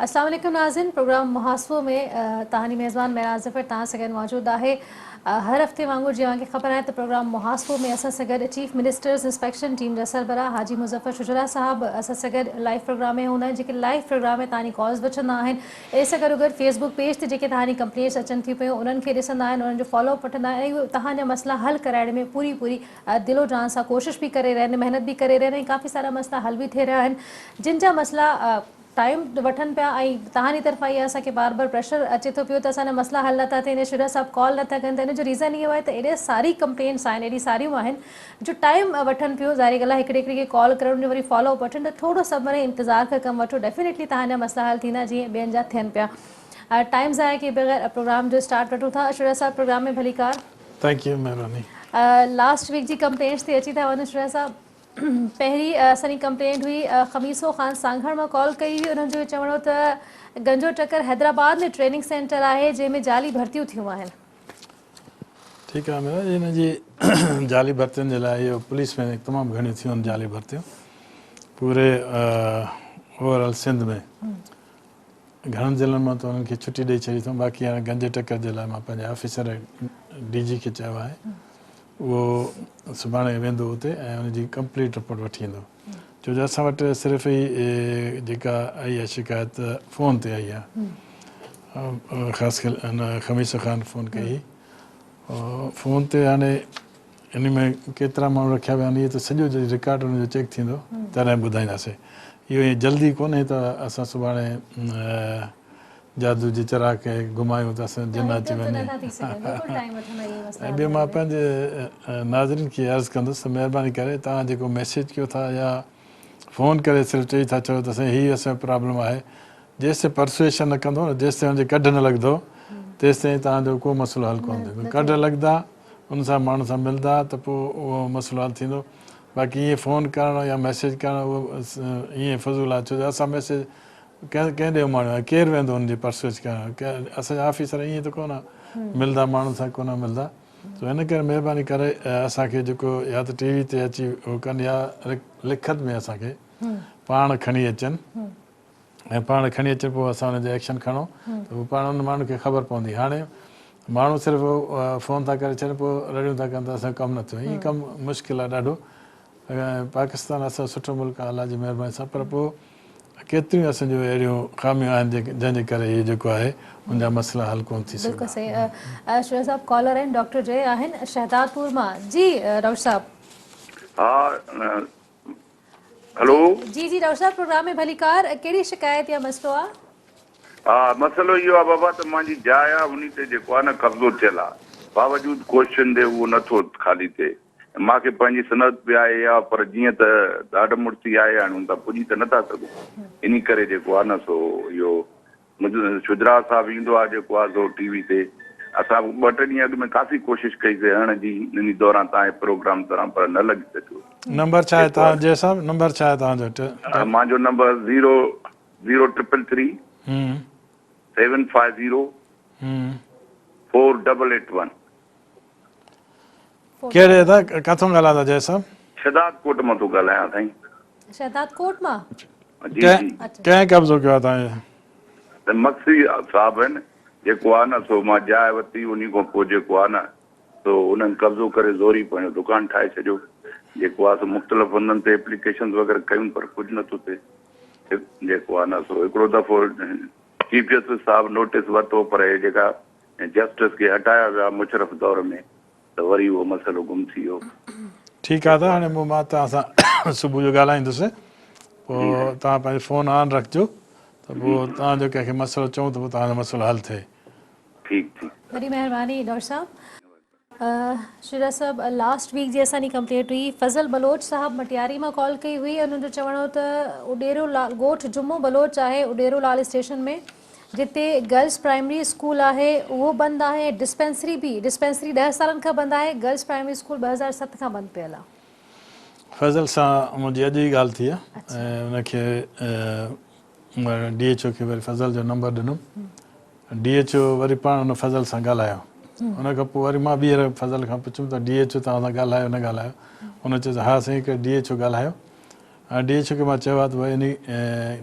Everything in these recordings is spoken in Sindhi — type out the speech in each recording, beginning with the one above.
السلام عليڪم ناظرين پروگرام محاسبو ۾ توهان جي ميزبان معراج ظفر توهان سان گڏ موجود آهي هر هفتي وانگر جيئن اوهان کي خبر آهي ته پروگرام محاسبو ۾ اسان سان گڏ چيف منسٽرز انسپيڪشن ٽيم جا سربراهه حاجي مظفر شجرا صاحب اسان سان گڏ لائيو پروگرام ۾ هوندا آهن جيڪي لائيو پروگرام ۾ توهان جي ڪالز وٺندا آهن ان سان گڏوگڏ فيس بڪ پيج تي جيڪي توهان جي ڪمپلينٽس اچن ٿيون پيون انهن کي ڏسندا آهن انهن جو فالو اپ وٺندا آهن ۽ توهان جا مسئلا حل ڪرائڻ ۾ پوري پوري دل و جان سان ڪوشش به ڪري رهيا آهن محنت به ڪري رهيا آهن ۽ ڪافي سارا مسئلا حل به ٿي رهيا آهن جن جا مسئلا ٽائيم وٺن پيا ۽ توهان جي طرفان اها اسان کي بار بار پريشر اچي ٿو پيو ته اسان جا مسئلا حل نٿا ٿين شجاع صاحب ڪال نٿا ڪن ته ان جو ريزن اهو آهي ته ايڏي ساري ڪمپلينٽس آهن ايڏي ساريون آهن جو ٽائيم وٺن پيو ظاهري ڳالهه آهي هڪڙي هڪڙي کي ڪال ڪرڻ جو وري فالو اپ وٺن ته ٿورو صبر ۽ انتظار کان ڪم وٺو ڊيفينيٽلي توهان جا مسئلا حل ٿيندا جيئن ٻين جا ٿين پيا ٽائيم ضايع ڪئي بغير پروگرام جو اسٽارٽ وٺون ٿا شجاع صاحب پروگرام ۾ ڀليڪار. Thank you مهرباني. لاسٽ ويڪ جي ڪمپلينٽس تي اچي ٿا وڃون شجاع صاحب. پهرين اسان جي ڪمپلينٽ هئي خميسو خان سانگهڙ مان ڪال ڪئي هئي انهن جو اهو چوڻ هو ته گنجو ٽڪر حيدرآباد ۾ ٽريننگ سينٽر آهي جنهن ۾ جعلي ڀرتيون ٿيون آهن. ٺيڪ آهي ميرا ان جي جعلي ڀرتين جي لاء اهو پوليس ۾ تمام گهڻيون ٿيون آهن جعلي ڀرتيون پوري اوور آل سنڌ ۾ گهڻن ضلعن مان ته انهن کي ڇٽي ڏئي ڇڏي اٿئون باقي هاڻي گنجي ٽڪر جي لاء مان پنهنجي آفيسر ڊي جي کي چيو آهي اهو سڀاڻي ويندو اتي ۽ ان جي ڪمپليٽ رپورٽ وٺي ايندو ڇو جو اسان وٽ صرف هي جيڪا آئي آهي شڪايت فون تي آئي آهي خاص هن خميس خان فون ڪئي فون تي هاڻي ان ۾ ڪيترا ماڻهو رکيا ويا آهن اهو ته سڄو جڏهن رڪارڊ ان جو چيڪ ٿيندو تڏهن ٻڌائينداسين اهو ائين جلدي ڪونهي ته اسان سڀاڻي جادو جي چراغ کي گهمايون ته اسان جن اچي وڃي ۽ ٻيو مان پنهنجي ناظرين کي عرض ڪندس ته مهرباني ڪري توهان جيڪو ميسيج ڪيو ٿا يا فون ڪري صرف چئي ٿا ڇڏيو ته سائين هي اسان جو پرابلم آهي جيستائين پرسويشن نه ڪندو نه جيستائين ان جي ڪڍ نه لڳندو تيستائين توهان جو ڪو مسئلو حل ڪونه ٿيندو ڪڍ لڳندا ان سان ماڻهن سان ملدا ته پوء اهو مسئلو حل ٿيندو باقي ائين فون ڪرڻ يا ميسيج ڪرڻ اهو ائين فضول آهي ڇو جو اسان ميسيج ڪنهن ڪنهن ڏي اماڻيو آهي ڪير ويندو ان جي پرسويش ڪرڻ اسان جا آفيسر ائين ته ڪونه ملدا ماڻهن سان ڪونه ملدا سو ان ڪري مهرباني ڪري اسان کي جيڪو يا ته ٽي وي تي اچي اهو ڪن يا لکت ۾ اسان کي پاڻ کڻي اچن ۽ پاڻ کڻي اچن پوء اسان ان جي ايڪشن کڻون ته پوء پاڻ ان ماڻهن کي خبر پوندي هاڻي ماڻهو صرف فون ٿا ڪري ڇڏن پوء رڙيون ٿا ڪن ته اسان جو ڪم نه ٿيو ائين ڪم مشڪل آهي ڏاڍو پاڪستان اسان جو سٺو ملڪ آهي الله جي مهرباني سان پر پوء ڪيتريون اسان جون اهڙيون خاميون آهن جنهن جي ڪري هي جيڪو آهي ان جا مسئلا حل ڪونه ٿي بلڪل صحيح شعيب صاحب ڪالر آهن ڊاڪٽر جي آهن شهدادپور مان جي ڊاڪٽر صاحب. ها هلو. جي جي ڊاڪٽر صاحب پروگرام ۾ ڀليڪار ڪهڙي شڪايت يا مسئلو آ. ها مسئلو اهو آ بابا ته مانجي جاء آ انهي تي جيڪو آ نه قبضو ٿيل آ باوجود ڪوششن جي اهو نٿو خالي ٿئي ۽ مان کي پنهنجي سند به آهي اها پر جيئن ته ڏاڍ مڙسي آهي هاڻي ان تان پڄي ته نٿا سگهون انهي ڪري جيڪو آ نه سو اهو شجراع صاحب ايندو آ جيڪو آ سو ٽي وي تي اسان ٻه ٽي ڏينهن اڳ ۾ ڪافي ڪوشش ڪئي سي هڻڻ جي انهي دوران تان جي پروگرام دوران پر نه لڳي سگهيو. نمبر ڇا آهي توهان جي صاحب نمبر ڇا آهي توهان جو. مانجو number zero zero triple three seven five zero four double eight one. ڪهڙي ادا ڪاٿون ڳالهايو ٿا جي صاحب. شھداد ڪوٽ مان ٿو ڳالهايان سائين. شھداد ڪوٽ مان. جي جي. ڪنهن قبضو ڪيو آهي توهان جي. ته مگسي صاحب آهن جيڪو آهي نه سو مان جاء ورتي انهي کان پوء جيڪو آهي نه سو انهن قبضو ڪري زوري پنهنجو دڪان ٺاهي ڇڏيو جيڪو آهي سو مختلف هنڌن تي ايپليڪيشنز وغيره ڪيون پر ڪجهه نٿو ٿئي جيڪو آهي نه سو هڪڙو دفعو چيف جسٽس صاحب نوٽيس ورتو پر هي جيڪا جسٽس کي هٽايا ويا مشرف دور ۾ ته وري اهو مسئلو گم ٿي ويو. ٺيڪ آ ته هاڻي مون مان توهان سان صبح جو ڳالهائيندس پوء توهان پنهنجي فون آن رکجو ته پوء توهان جو ڪنهن کي مسئلو چئون ته پوء توهان جو مسئلو حل ٿئي. ٺيڪ ٺيڪ. وڏي مهرباني ڊاڪٽر صاحب. شيرا صاحب لاسٽ ويڪ جي اسان جي ڪمپلينٽ هئي فضل بلوچ صاحب مٽياري مان ڪال ڪئي هئي انهن جو چوڻ هو ته اڏيرو لال ڳوٺ جمعو بلوچ آهي اڏيرو لال اسٽيشن ۾ جتي گرلس پرائمري اسڪول آهي اهو بند آهي ۽ ڊسپينسري به ڊسپينسري ڏهه سالن کان بند آهي گرلس پرائمري اسڪول 2007 کان بند پيل آهي. فضل سان منهنجي اڄ ئي ڳالهه ٿي آهي ۽ ان کي ڊي ايڇ او کي وري فضل جو نمبر ڏنم ڊي ايڇ او وري پاڻ ان فضل سان ڳالهايو ان کان پوء وري مان ٻيهر فضل کان پڇيم ته ڊي ايڇ او توهان سان ڳالهايو نه ڳالهايو ان چيو ته ها سائين هڪ ڊي ايڇ او ڳالهايو. هاڻي ڊي ايڇ او کي مان چيو آهي ته ڀائي انهي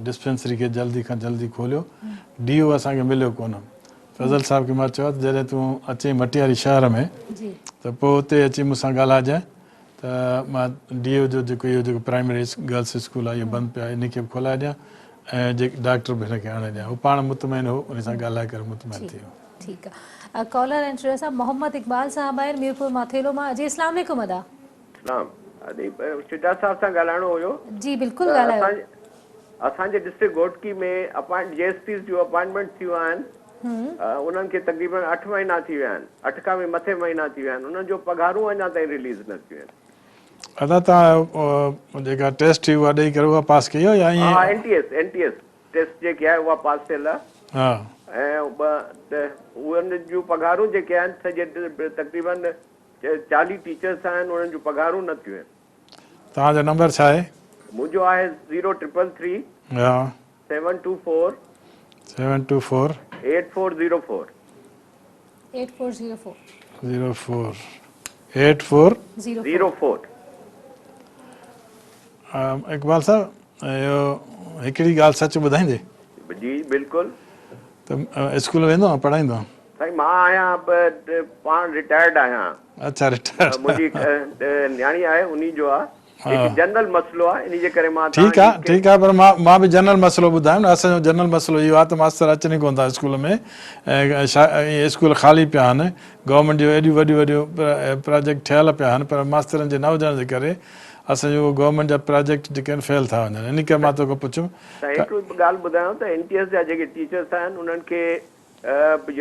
ڊسپينسري کي جلدي کان جلدي کوليو. ڊي او اسان کي مليو ڪونه. فضل صاحب کي مان چيو آهي ته جڏهن تون اچين مٽياري شهر ۾ ته پوء اتي اچي مون سان ڳالهائجانء ته مان ڊي او جو جيڪو اهو جيڪو پرائمري گرلس اسڪول آهي اهو بند پيو آهي انهي کي به کولائي ڏيان ۽ جيڪ ڊاڪٽر به هن کي آڻي ڏيان. هو پاڻ مطمئن هو انهي سان ڳالهائي ڪري مطمئن ٿي ويو. ٺيڪ آ ڪالر آهن شجاع صاحب محمد اقبال صاحب آهن ميرپور ماٿيلو مان جي اسلام عليڪم ادا. اسلام ادي شجاع صاحب سان ڳالهائڻو هيو. جي بلڪل ڳالهايو. اسان جي district Ghotki ۾ appoint G S Ps جون اپائنٽمينٽ ٿيون آهن انهن کي تقريبن 8 مهينا ٿي ويا آهن 8 کان به مٿي مهينا ٿي ويا آهن انهن جو پگهارون اڃا تائين رليز نه ٿيون آهن. ادا توهان جيڪا ٽيسٽ ٿي اها ڏئي ڪري اها پاس ڪئي هو يا ائين. ها N T S N T S test جيڪي آهي اها پاس ٿيل آهي ها. ۽ انهن جون پگهارون جيڪي آهن سڄي تقريبن 40 ٽيچرس آهن انهن جون پگهارون نه ٿيون آهن. توهان جو نمبر ڇا آهي؟ منهنجو آهي زيرو ٽرپل ٿري. ها. Seven two four. Seven two four. Eight four zero four. Eight four zero four. Zero four eight four. Zero four. Iqbal صاحب اهو هڪڙي ڳالهه سچ ٻڌائيندي؟ جي بلڪل. ته اسڪول ويندو آهين پڙهائيندو آهين؟ سائين مان آهيان پاڻ رٽائرڊ آهيان. اڇا رٽائرڊ. منهنجي نياڻي آهي انهي جو آهي هڪ جنرل مسئلو آهي انهي جي ڪري مان ٺيڪ آهي ٺيڪ آهي پر مان مان به جنرل مسئلو ٻڌايم نه اسان جو جنرل مسئلو اهو آهي ته ماستر اچن ئي ڪونه ٿا اسڪول ۾ ۽ اسڪول خالي پيا آهن گورنمينٽ جون ايڏيون وڏيون وڏيون پراجيڪٽ ٺهيل پيا آهن پر ماسترن جي نه هجڻ جي ڪري اسان جو گورنمينٽ جا پراجيڪٽ جيڪي آهن فيل ٿا وڃن انهي ڪري مان توکان پڇيم سائين هڪ ڳالهه ٻڌايان ته اين ٽي ايس جا جيڪي ٽيچرس آهن انهن کي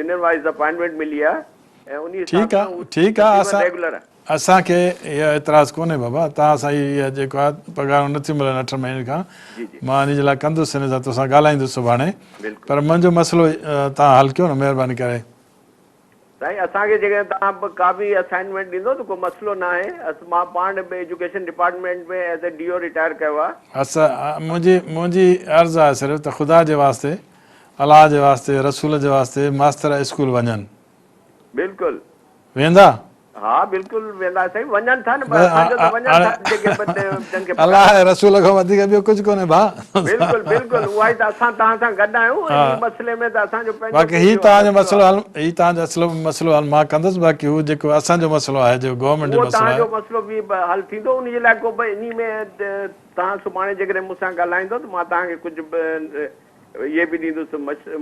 يونين وائيز اپائنٽمينٽ ملي آهي ۽ انهي حساب ٺيڪ سان آ هو ٺيڪ آ تقريبن اسان ريگولر آهن. اسان کي اهو اعتراض ڪونهي بابا توهان سان هي جيڪو آ پگهارون نٿيون ملن اٺ مهينن کان جي جي مان انهي جي لاء ڪندس هن سان توسان ڳالهائيندس سڀاڻي بلڪل. پر منهنجو مسئلو توهان حل ڪيو نه مهرباني ڪري. سائين اسان کي جيڪڏهن توهان به ڪا به اسائنمينٽ ڏيندو ته ڪو مسئلو ناهي مان پاڻ به education department ۾ as a D O retire ڪيو آهي. اسا منهنجي منهنجي عرض آهي صرف ته خدا جي واسطي الله جي واسطي رسول جي واسطي ماستر اسڪول وڃن. بلڪل. ويندا؟ ها بلڪل ويندا سائين وڃن ٿا نه پر اسان جو ته وڃن ٿا جيڪي به جن کي الله ۽ رسول کان وڌيڪ ٻيو ڪجهه ڪونهي ڀاء. بلڪل بلڪل اها ئي ته اسان توهان سان گڏ آهيون انهي مسئلي ۾ ته اسان جو پنهنجو باقي هي توهان جو مسئلو حل هي توهان جو اصل مسئلو حل مان ڪندس باقي هو جيڪو اسان جو مسئلو آهي جيڪو گورنمينٽ جو اهو مسئلو توهان آهي. جو مسئلو به حل ٿيندو انهي جي لاء ڪو به انهي ۾ توهان سڀاڻي جيڪڏهن مون سان ڳالهائيندو ته مان توهان کي ڪجهه به اهي به ڏيندس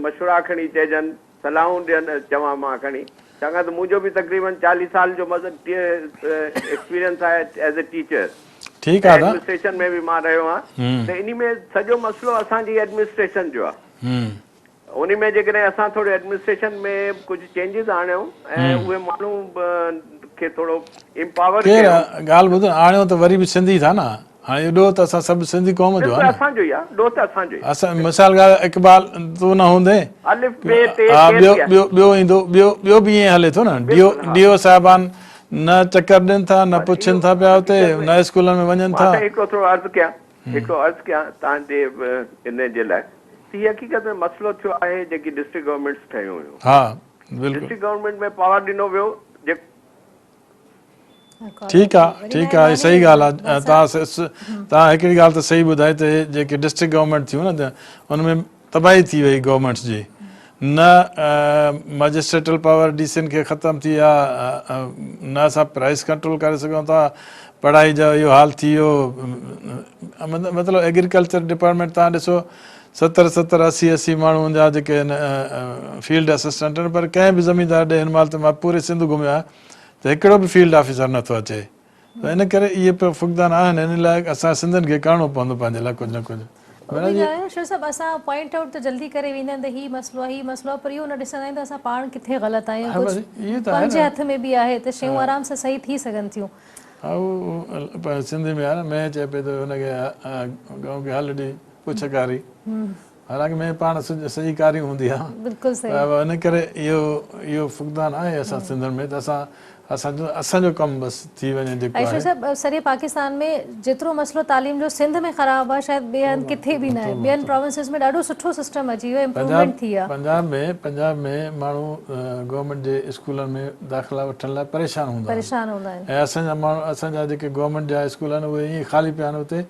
مشورا کڻي چئجن صلاحون ڏين چوان مان کڻي ڇاڪاڻ ته منهنجو به تقريبن 40 سال جو ايڪسپيرينس آهي ايز اي ٽيچر ٺيڪ آ ادا. ايڊمنسٽريشن ۾ به مان رهيو آهيان ته انهي ۾ سڄو مسئلو اسان جي ايڊمنسٽريشن جو آهي انهي ۾ جيڪڏهن اسان ٿورو ايڊمنسٽريشن ۾ ڪجهه چينجز آڻيون ۽ اهي ماڻهو کي ٿورو امپاور ڪير ڪيون. ڳالهه ٻڌ آڻيو ته وري به سنڌي ٿا نه هاڻي اهو ڏوهه ته اسان سڀ سنڌي قوم جو آهي بلڪل نه. اسان جو ئي آهي ڏوهه ته اسان جو ئي آهي. اسان مثال ڳالهه اقبال تون نه هوندين الف بي تي ها ڪير ٻيو به آهي. ٻيو ٻيو ايندو ٻيو ٻيو به ائين هلي ٿو نه ڊي او بلڪل ها. ڊي او صاحبان نه چڪر ڏين ٿا نه پر پڇن اهو ٿا پيا اتي حقيقت ۾ نه اسڪولن ۾ وڃن مان ٿا. سائين هڪڙو ٿورو عرض ڪيان هڪڙو عرض ڪيان توهان جي ان جي لاء ته هي حقيقت ۾ مسئلو ٿيو آهي جيڪي ڊسٽرڪٽ گورنمينٽس ٺهيون هيون ها بلڪل. ڊسٽرڪٽ گورنمينٽ ۾ پاور ڏنو ويو جيڪو ٺيڪ آ ٺيڪ آ هي صحيح ڳالهه آ توهان توهان هڪڙي ڳالهه ته صحيح ٻڌائي ته جيڪي ڊسٽرڪٽ گورنمينٽ ٿيون نه ته ان ۾ تباهي ٿي وئي گورنمينٽس جي نه مئجسٽريٽل پاور ڊي سين کي ختم ٿي آ نه اسان پرائس ڪنٽرول ڪري سگهون ٿا پڙهائي جو اهو حال ٿي ويو مطلب ايگريڪلچر ڊپارٽمينٽ توهان ڏسو ستر ستر اسي اسي ماڻهو ان جا جيڪي آهن فيلڊ اسسٽنٽ آهن پر ڪنهن به زميندار ڏي هن مهل ته مان پوري سنڌ گهميو آهيان ته هڪڙو به فيلڊ آفيسر نٿو اچي ته ان ڪري اهي پڻ فقدان آهن ان لاء اسان سنڌين کي ڪرڻو پوندو پنهنجي لاء ڪجهه نه ڪجهه. اها ڳالهه آهي شر صاحب اسان پوائنٽ آئوٽ ته جلدي ڪري ويندا آهيون ته هي مسئلو آهي هي مسئلو آهي پر اهو نه ڏسندا آهيون ته اسان پاڻ ڪٿي غلط آهيون ڪجهه پنهنجي هٿ ۾ به آهي ته شيون آرام سان صحيح ٿي سگهن ٿيون. ها اهو سنڌي ۾ آهي نه مينهن چئي پئي ته هن کي ڳئون کي هل ڏي پڇ ڪاري حالانڪه مينهن پاڻ سڄي ڪاري هوندي آهي. بلڪل صحيح. ان ڪري اهو اهو فقدان آهي اسان سنڌين ۾ ته اسان اسان جو اسان جو ڪم بس ٿي وڃي جيڪو آهي. آهي. صاحب سڄي پاڪستان ۾ جيترو مسئلو تعليم جو سنڌ ۾ خراب آهي شايد ٻئي هنڌ ڪٿي به ناهي ٻين پراونسز ۾ ڏاڍو سٺو سسٽم اچي ويو امپروومينٽ ٿي آهي. پنجاب ۾ پنجاب ۾ ماڻهو گورنمينٽ جي اسڪولن ۾ داخلا وٺڻ لاء پريشان هوندا آهن پريشان هوندا آهن. ۽ اسان جا ماڻهو اسان جا جيڪي گورنمينٽ جا اسڪول آهن اهي ائين خالي پيا آهن اتي.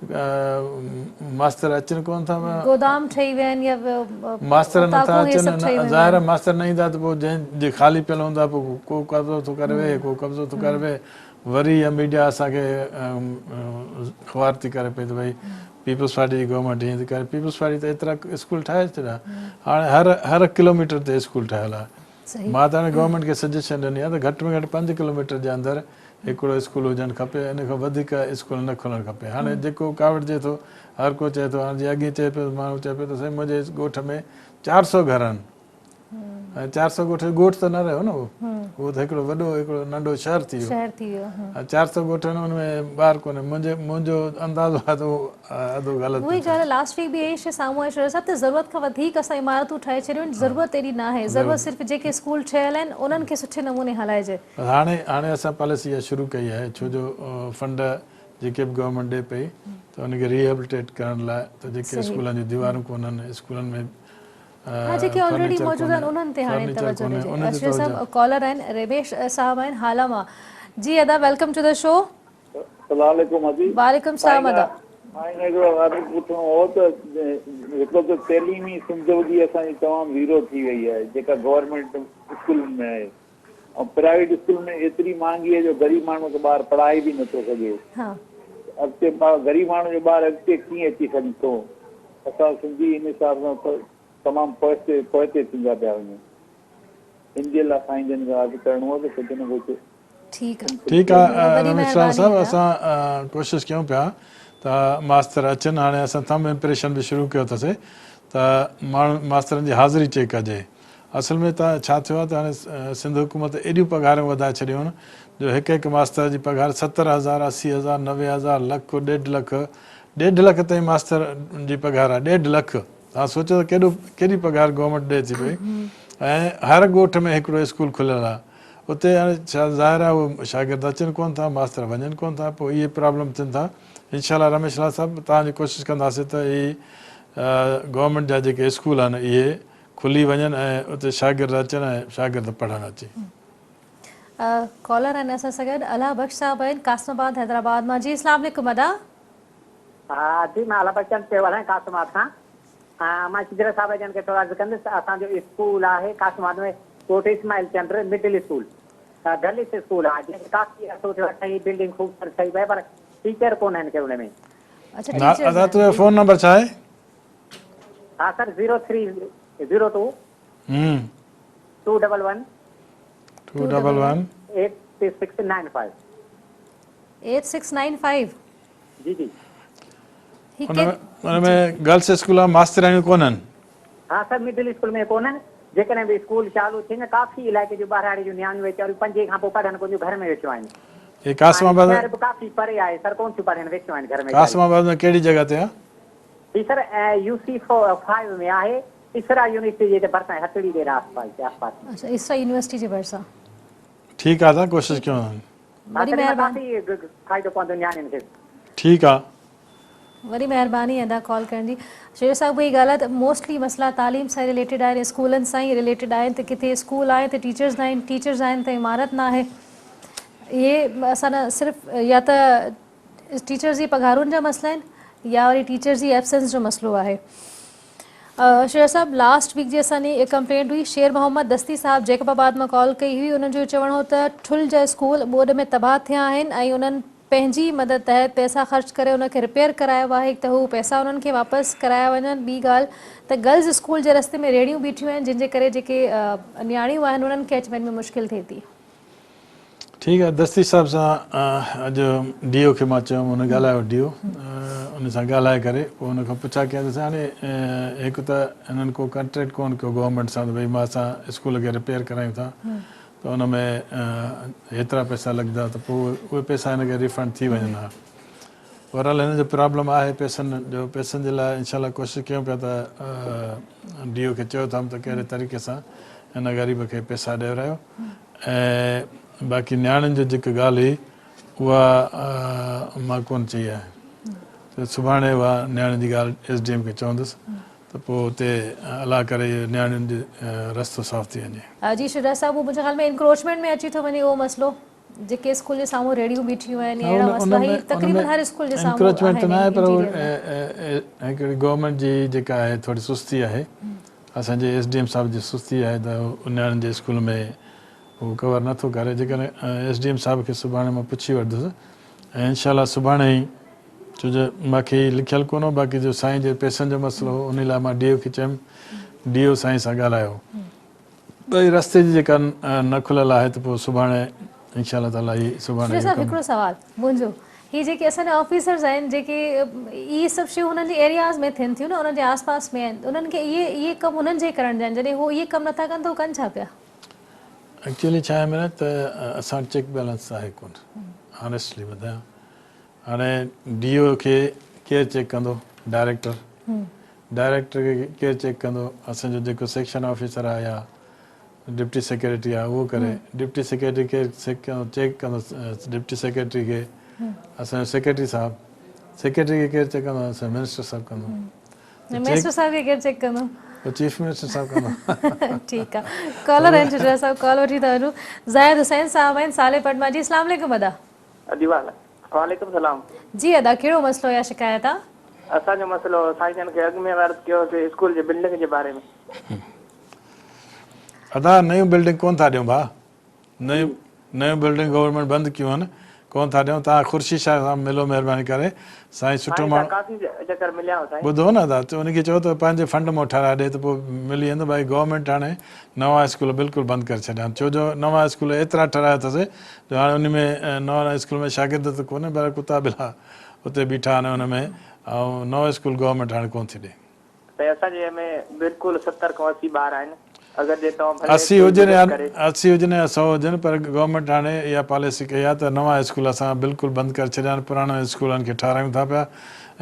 ماستر اچن ڪونه ٿا. گودام ٺهي ويا آهن يا ماستر نه ٿا اوطاقون اهي اچن سڀ ٺهي ويون ظاهر آهن. آهي ماستر نه ايندا ته پوء جنهن جي خالي پيل هوندا پوء ڪو قبضو ٿو ڪري ويهي ڪو قبضو ٿو ڪري ويهي وري اها ميڊيا اسان کي خوار ٿي ڪري پئي ته ڀئي پيپلز پارٽي جي گورنمينٽ ائين ٿي ڪري پيپلز پارٽي ته ايترا اسڪول ٺاهي ڇڏيا هاڻي هر هر ڪلوميٽر تي اسڪول ٺهيل آهي مان ته هاڻي گورنمينٽ کي سجيشن ڏني آهي ته گهٽ ۾ گهٽ 5 ڪلوميٽر جي اندر هڪڙو اسڪول هجڻ کپي ان کان وڌيڪ اسڪول نه کلڻ کپي هاڻي جيڪو ڪاوڙجي ٿو هر ڪو چئي ٿو هاڻي جيئن اڳي چئي پيو ماڻهو چئي پيو ته سائين منهنجي ڳوٺ ۾ 400 گهر آهن ۽ 400 ڳوٺ ڳوٺ ته نه رهيو نه اهو اهو ته هڪڙو وڏو هڪڙو ننڍو شهر ٿي ويو شهر ٿي ويو ۽ 400 ڳوٺ آهن ان ۾ ٻار ڪونهي منهنجي منهنجو اندازو آهي ته اهو اڌو غلط اها ئي ڳالهه لاسٽ ويڪ به اهي شي سامهون آئي شوري صاحب ته ضرورت کان وڌيڪ اسان عمارتون ٺاهي ڇڏيون آهن ضرورت ايڏي ناهي ضرورت صرف جيڪي اسڪول ٺهيل آهن انهن کي سٺي نموني هلائجي. بس هاڻي هاڻي اسان پاليسي اها شروع ڪئي آهي ڇو جو فنڊ جيڪي به گورنمينٽ ڏي پئي ته ان کي ريهيبلٽيٽ ڪرڻ لاء ته جيڪي اسڪولن جون ديوارون ڪونهن اسڪولن ۾ ها جيڪي آلريڊي موجود آهن انهن تي هاڻي توجه ڏجي. اشرف صاحب ڪالر آهن رميش صاحب آهن هالا مان جي ادا welcome to the show. سلام عليڪم ادي. وعليڪم سلام ادا. سائين هڪڙو عرض پڇڻو هو ته هڪڙو ته تعليمي سنڌ جي اسان جي تمام زيرو ٿي وئي آهي جيڪا گورنمينٽ اسڪولن ۾ آهي ۽ پرائيويٽ اسڪول ۾ ايتري مهانگي آهي جو غريب ماڻهو کي ٻار پڙهائي به نٿو سگهي اڳتي غريب ماڻهو جو ٻار اڳتي ڪيئن اچي سگهي ٿو اسان سنڌي ان حساب سان تمام پوئتي پوئتي ٿيندا پيا وڃون ان جي لاء سائين جن کان عرض ڪرڻو هو ته ڪجهه نه ڪجهه ٺيڪ آ. ٺيڪ آ وڏي رميش لال مهرباني صاحب ادا. اسان ڪوشش ڪيون پيا ته ماستر اچن هاڻي اسان ٿمب امپريشن به شروع ڪيو اٿسي ته ماڻهو ماسترن جي حاضري چيڪ ڪجي اصل ۾ ته ڇا ٿيو آ ته هاڻي سنڌ حڪومت ايڏيون پگهارون وڌائي ڇڏيون آهن جو هڪ هڪ ماستر جي پگهار 70 هزار 80 هزار 90 هزار لک ڏيڍ لک ڏيڍ لک تائين ماستر جي پگهار آهي ڏيڍ لک توهان سوچو ته ڪيڏو ڪيڏي پگهار گورنمينٽ ڏئي ٿي پئي ۽ هر ڳوٺ ۾ هڪڙو اسڪول کليل آهي اتي هاڻي ڇا ظاهر آهي اهي شاگرد اچن ڪونه ٿا ماستر وڃن ڪونه ٿا پوء اهي پرابلم ٿين ٿا انشاء الله رميش لال صاحب توهان جي ڪوشش ڪنداسين ته هي گورنمينٽ جا جيڪي اسڪول آهن اهي کلي وڃن ۽ اتي شاگرد اچن ۽ شاگرد پڙهڻ اچي. ڪالر آهن اسان سان گڏ الله بخش صاحب آهن قاسم آباد حيدرآباد مان جي اسلام عليڪم ادا. ها جي مان الله بخش چند پيو ڳالهايان قاسم آباد کان مان شجره صاحب جن کي ٿورو عرض ڪندس ته اسان جو اسڪول آهي قاسم آباد ۾ ڳوٺ Ismail Chand middle school girls school آهي جنهن کي ڪافي عرصو ٿيو آهي ٺهي بلڊنگ خوبصورت ٺهي پئي پر ٽيچر ڪونهن ڪي ان ۾. اڇا ٽيچرز ادا تنهنجو فون نمبر ڇا آهي؟ ها سر zero three zero two two double one two double one eight six nine five 8695 جي جي. ان ۾ گرلس اسڪول آ ماسترياڻيون ڪونهن. ها سر مڊل اسڪول ۾ ڪونهن جيڪڏهن به اسڪول چالو ٿئي نه ڪافي علائقي جون ٻهراڙي جون نياڻيون ويچاريون پنجين کان پوء پڙهن ڪونه ٿيون گهر ۾ ويٺيون آهن هي قاسم آباد شهر به ڪافي پري آهي سر ڪونه ٿيون پڙهن ويٺيون آهن گهر ۾ قاسم آباد ۾ ڪهڙي جڳهه تي آ؟ هي سر يو سي فائيو ۾ آهي اسرا يونيورسٽي جي ڀرسان هٽڙي ڏير آس پاس ۾. اڇا اسرا يونيورسٽي جي ڀرسان. ٺيڪ آ ته ڪوشش ڪيون. وڏي مهرباني. فائدو پوندو نياڻين کي. ٺيڪ آ. وڏي مهرباني ادا ڪال ڪرڻ جي. شير صاحب اهي ڳالهه آهي ته موسٽلي مسئلا تعليم سان رليٽيڊ آهن اسڪولن سان ئي رليٽيڊ آهن ته ڪٿي اسڪول آهي ته ٽيچرز نه آهن ٽيچرز آهن ته عمارت نه آهي اهي اسان نه صرف يا ته ٽيچرز جي پگهارن جا مسئلا آهن يا وري ٽيچرز جي ايبسنس جو مسئلو آهي. شير صاحب لاسٽ ويڪ جي اسان جي ڪمپلينٽ هئي شير محمد دستي صاحب جيڪب آباد مان ڪال ڪئي هئي انهن جو چوڻ هو ته ٺل جا اسڪول ٻوڏ ۾ تباهه ٿيا آهن ۽ انهن پنهنجي مدد تحت پئسا خرچ ڪري ان کي رپيئر ڪرايو آهي ته هو پئسا انهن کي واپس ڪرايا وڃن ٻي ڳالهه ته گرلز اسڪول جي رستي ۾ ريڙهيون بيٺيون آهن جن جي ڪري جيڪي نياڻيون آهن انهن کي اچ وڃ ۾ مشڪل ٿئي ٿي. ٺيڪ آ دستي صاحب سان اڄ ڊي او کي مان چيم ان ڳالهايو ڊي او ان سان ڳالهائي ڪري پوء ان کان پڇا ڪيان ته سائين هاڻي هڪ ته هنن ڪو ڪانٽريڪٽ ڪون ڪيو گورنمينٽ سان ته ڀئي مان اسان اسڪول کي رپيئر ڪرايون ٿا ته ان ۾ هيترا پئسا لڳندا ته پوء اهي پئسا هن کي ريفنڊ ٿي وڃن ها بهرحال هن جو پرابلم آهي پئسن جو پئسن جي لاء انشاء الله ڪوشش ڪيون پيا ته ڊي او کي چيو اٿم ته ڪهڙي طريقي سان هن غريب کي پئسا ڏيورايو ۽ باقي نياڻين جو جيڪا ڳالهه هئي اها مان ڪونه چئي آهي ته سڀاڻي اها نياڻين جي ڳالهه ايس ڊي ايم کي چوندس ته پوء اتي الله ڪري اهو نياڻين جو رستو صاف ٿي وڃي. جي شجاع صاحب اهو منهنجي خيال ۾ انڪروچمينٽ ۾ اچي ٿو وڃي اهو مسئلو. جيڪي اسڪول جي سامهون ريڙهيون بيٺيون آهن يا اهڙا مسئلا هي تقريبن هر اسڪول جي سامهون انڪروچمينٽ ته ناهي پر هڪڙي گورنمينٽ جي جيڪا آهي ٿوري سستي آهي اسان جي ايس ڊي ايم صاحب جي سستي آهي ته نياڻين جي اسڪول ۾ هو ڪور نه ٿو ڪري جيڪڏهن ايس ڊي ايم صاحب کي سڀاڻي مان پڇي وٺندس ۽ انشاء الله سڀاڻي ئي ڇو جو مانکي هي لکيل ڪونه هو باقي جو سائين جي پئسن جو مسئلو هو انهي لاء مان ڊي او کي چيم ڊي او سائين سان ڳالهايو ٻئي رستي جي جيڪا نه کليل آهي ته پوء سڀاڻي انشاء الله تعالي هي سڀاڻي شيخ صاحب هڪڙو سوال منهنجو هي جيڪي اسان جا آفيسرز آهن جيڪي اهي سڀ شيون هنن جي ايرياز ۾ ٿين ٿيون نه انهن جي آس پاس ۾ آهن انهن کي اهي اهي ڪم انهن جي ڪرڻ جا آهن جڏهن هو اهي ڪم نٿا ڪن ته هو ڪن ڇا پيا؟ ايڪچوئلي ڇا آهي ميرا ته اسان وٽ چيڪ بيلنس آهي ڪونه آنيسٽلي ٻڌايان هاڻي ڊي او کي ڪير چيڪ ڪندو ڊائريڪٽر ڊائريڪٽر کي ڪير چيڪ ڪندو اسان جو جيڪو سيڪشن آفيسر آهي يا ڊپٽي سيڪريٽري آهي اهو ڪري ڊپٽي سيڪريٽري کي چيڪ ڪندو ڊپٽي سيڪريٽري کي اسان جو سيڪريٽري صاحب سيڪريٽري کي ڪير چيڪ ڪندو اسان جو منسٽر صاحب ڪندو منسٽر صاحب کي ڪير چيڪ ڪندو چيف منسٽر صاحب ڪندو ٺيڪ آ ڪالر آهن شجاع صاحب ڪال وٺي ٿا وڃون زاهد حسين صاحب آهن صالح پٽ مان جي اسلام عليڪم ادا جي وعليڪم السلام. جي ادا ڪهڙو مسئلو يا شڪايت آ. اسان جو مسئلو سائين جن کي اڳ ۾ عرض ڪيو هوسي اسڪول جي بلڊنگ جي باري ۾. ادا نيون بلڊنگ ڪون ٿا ڏيون ڀاء نيون نيون بلڊنگ گورنمينٽ بند ڪيون آهن ڪون ٿا ڏيون توهان خورشيد شاهه سان ملو مهرباني ڪري سائين سٺو سائين سان ماڻهو ڪافي چڪر مليا آهيون سائين. ٻڌو نه ادا ان کي چئو ته پنهنجي فنڊ مان ٺهرائي ڏي ته پوء ملي ويندو باقي گورنمينٽ هاڻي نوان اسڪول بلڪل بند ڪري ڇڏيا آهن ڇو جو نوان اسڪول ايترا ٺهرايا اٿس جو هاڻي ان ۾ نوان اسڪول ۾ شاگرد ته ڪونهي پر ڪتا ٻلا اتي بيٺا آهن ان ۾ ۽ نئون اسڪول گورنمينٽ هاڻي ڪونه ٿي ڏي. سائين اسان جي ۾ بلڪل 70 کان 80 ٻار آهن اگر جي توهان ڀلي 80 ڪوئي هجن يا مدد ڪري. 80 هجن يا 100 هجن پر گورنمينٽ هاڻي اها پاليسي ڪئي آهي ته نوان اسڪول اسان بلڪل بند ڪري ڇڏيا آهن پراڻن اسڪولن کي ٺاهرايون ٿا پيا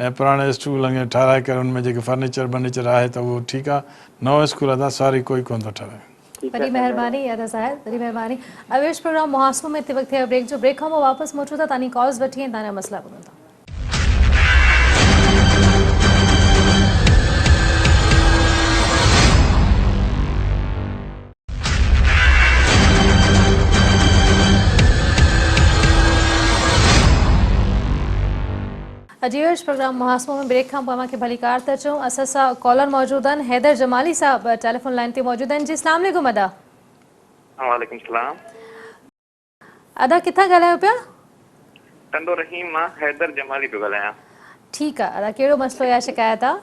۽ پراڻي اسڪولن کي ٺاهرائي ڪري ان ۾ جيڪي فرنيچر برنيچر آهي ته اهو ٺيڪ آهي نئون اسڪول ادا ساري ڪوئي ڪونه ٿو ٺهرائي. ٺيڪ وڏي آهي سائين مهرباني مهرباني. ادا زاهد وڏي مهرباني اويش پروگرام محاسبو ۾ هتي وقت ٿيو آهي بريڪ جو بريڪ کان پوء واپس موٽون ٿا تاني ڪالز وٺي ۽ تانيا مسئلا ٻڌون ٿا. اجيوش پروگرام محاسبو ۾ بريڪ کان پوء اوهان کي ڀليڪار ٿا چئون اسان سان ڪالر موجود آهن حيدر جمالي صاحب ٽيليفون لائين تي موجود آهن جي اسلام عليڪم ادا. وعليڪم السلام. ادا ڪٿان ڳالهايو پيا؟ ٽنڊو رحيم مان حيدر جمالي پيو ڳالهايان. ٺيڪ آ ادا ڪهڙو مسئلو يا شڪايت آ؟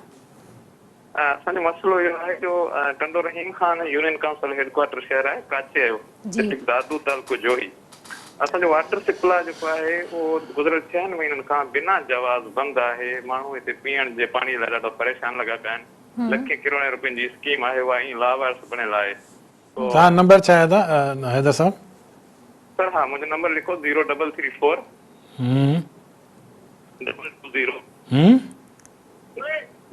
اسان جو مسئلو اهو آهي جو Tando Rahim Khan union council head quarter شهر آهي ڪاڇي جو ڊسٽرڪٽ دادو تعلقو جوهي اسان جو واٽر سپلاء جيڪو آهي اهو گذريل ڇهن مهينن کان بنا جواز بند آهي ماڻهو هتي پيئڻ جي پاڻي لاء ڏاڍا پريشان لڳا پيا آهن لکين ڪروڙين روپين جي اسڪيم آهي اها ائين لاوارث بڻيل آهي سو توهان نمبر ڇا آهي ادا حيدر صاحب؟ سر ها منهنجو نمبر لکو zero double three four double two zero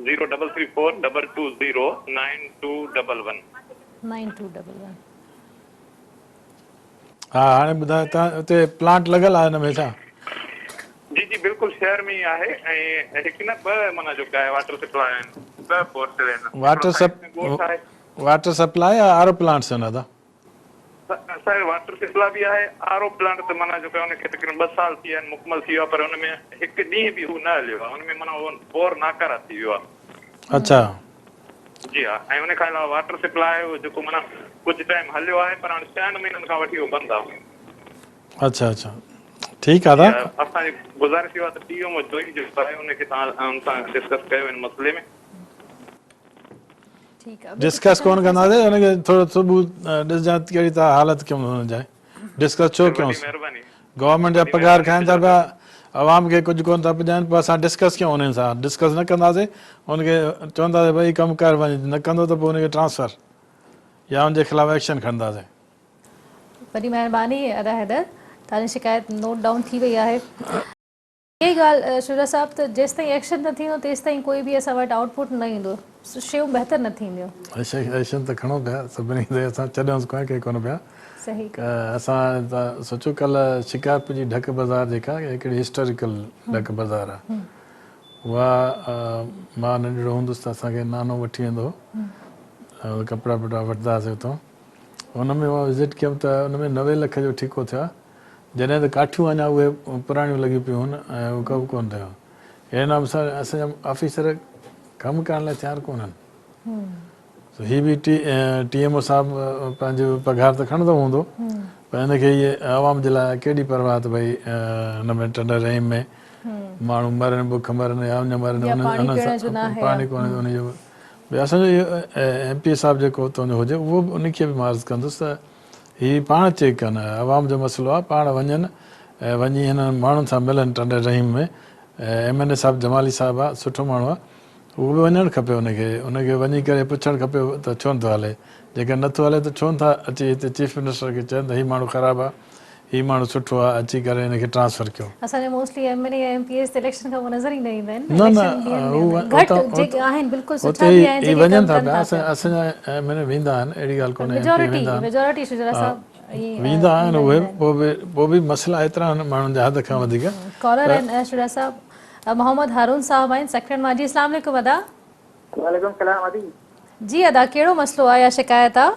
zero double three four double two zero nine two double one. Nine two double one. ها هاڻي ٻڌايو تان اتي پلانٽ لڳل آهي ان ۾ ڇا؟ جي جي بلڪل شهر ۾ ئي آهي ۽ هڪ نه ٻه معنيٰ جو ڪا واٽر سپلاء آهن ٻه بورسل آهن هڪڙو واٽر سائيڊ ۾ ڳوٺ آهي. واٽر سپلاء يا آر او پلانٽس آهن ادا؟ سر واٽر سپلاء به آهي آر او پلانٽ ته معنيٰ جو ان کي تقريبن ٻه سال ٿي ويا آهن مڪمل ٿي ويو آهي پر ان ۾ هڪ ڏينهن به هو نه هليو آهي ان ۾ معنيٰ اهو بور ناڪاره ٿي ويو آهي. اڇا. جي ها ۽ ان کان علاوه واٽر سپلاء آهي اهو جيڪو معنيٰ ڪجهه ٽائيم هليو آهي پر هاڻي ڇهن مهينن کان وٺي اهو بند آهي. اڇا اڇا ٺيڪ آهي جي دادا. ها اسان جي گذارش اها آهي ته ڊي ايم او جوئي جيڪو آهي ان کي توهان ان سان ڊسڪس ڪيو ان مسئلي ۾. ڊسڪس ڪون ڪنداسين ان کي ٿورو صبح ڏسجان ڪهڙي ٿا حالت ڪيون هن جاء ڊسڪس ڇو ڪيون گورنمينٽ جا پگهار کائن ٿا پيا عوام کي ڪجهه ڪون ٿا پڄائن پوء اسان ڊسڪس ڪيون انهن سان ڊسڪس نه ڪنداسين ان کي چونداسين ڀئي ڪم ڪر وڃ نه ڪندو ته پوء ان کي ٽرانسفر يا ان جي خلاف ايڪشن کڻنداسين. وڏي مهرباني ادا حيدر توهان جي شڪايت نوٽ ڊائون ٿي وئي آهي. اها ئي ڳالهه شجاع صاحب ته جيستائين ايڪشن نه ٿيندو تيستائين ڪوئي به اسان وٽ آئوٽ پٽ نه ايندو شيون بهتر نه ٿينديون. ايڪشن ته کڻو پيا سڀني تي اسان ڇڏيونس ڪونه ڪنهن ڪونه پيا صحيح. اسان ته سوچو ڪلهه شڪارپور جي ڍڪ بازار جيڪا هڪڙي هسٽاريڪل ڍڪ بازار آهي اها مان ننڍڙو هوندس ته اسان کي نانو وٺي ويندو هو ڪپڙا وپڙا وٺندا هئاسين اتان ان ۾ مان وزٽ ڪيم ته ان ۾ 90 لک جو ٺيڪو ٿيو آهي. جڏهن ته ڪاٺيون اڃا اهي پراڻيون لڳيون پيون هن ۽ اهو ڪم ڪونه ٿيو. اهڙي نموني سان اسان جا آفيسر ڪم ڪرڻ لاء تيار ڪونهن. سو هي به ٽي ٽي ايم او صاحب پنهنجو پگهار ته کڻندو هوندو پر هن کي هي عوام جي لاء ڪيڏي پرواهه ته ڀئي هن ۾ ٽنڊي رحيم ۾ ماڻهو مرن بک مرن يا اڃ مرن يا پاڻي ان پيئڻ جو سان ناهي پاڻي ڪونهي ته ان جو ڀئي اسان جو اهو ايم پي اي صاحب جيڪو اتان جو هجي اهو به ان کي به مان عرض ڪندس ته هي پاڻ چيڪ ڪن عوام جو مسئلو آهي پاڻ وڃن ۽ وڃي هنن ماڻهن سان ملن ٽنڊي رحيم ۾ ايم اين اي صاحب جمالي صاحب آهي سٺو ماڻهو آهي اهو به وڃڻ کپي ان کي ان کي وڃي ڪري پڇڻ کپي ته ڇو نٿو هلي جيڪڏهن نٿو هلي ته ڇو نٿا اچي هتي چيف منسٽر کي چون ته هي ماڻهو خراب آهي هي ماڻهو سٺو آهي اچي ڪري هن کي ٽرانسفر ڪيو. اسان جا موسٽلي ايم اين اي يا ايم پي ايز ته اليڪشن کان پوء نظر ئي نه ايندا آهن نه نه اليڪشن ڏينهن ۾ هو ايندا آهن گهٽ جيڪي آهن بلڪل سٺا هتي به آهن هي جيڪي وڃن ڪم ٿا ڪن پيا ٿا اسان پيا اسان جا ايم اين اي ويندا آهن اهڙي ڳالهه پر ڪونهي ايم پي اي ميجارٽي ويندا آهن ميجارٽي شجرا صاحب ائين ويندا آهن ايندا اهي آهن پوء به پوء به مسئلا ايترا آهن ماڻهن جا حد کان وڌيڪ ڪالر پر آهن شجرا صاحب محمد هارون صاحب آهن سکرن مان جي اسلام عليڪم ادا. وعليڪم السلام ادي. جي ادا ڪهڙو مسئلو آ يا شڪايت آ.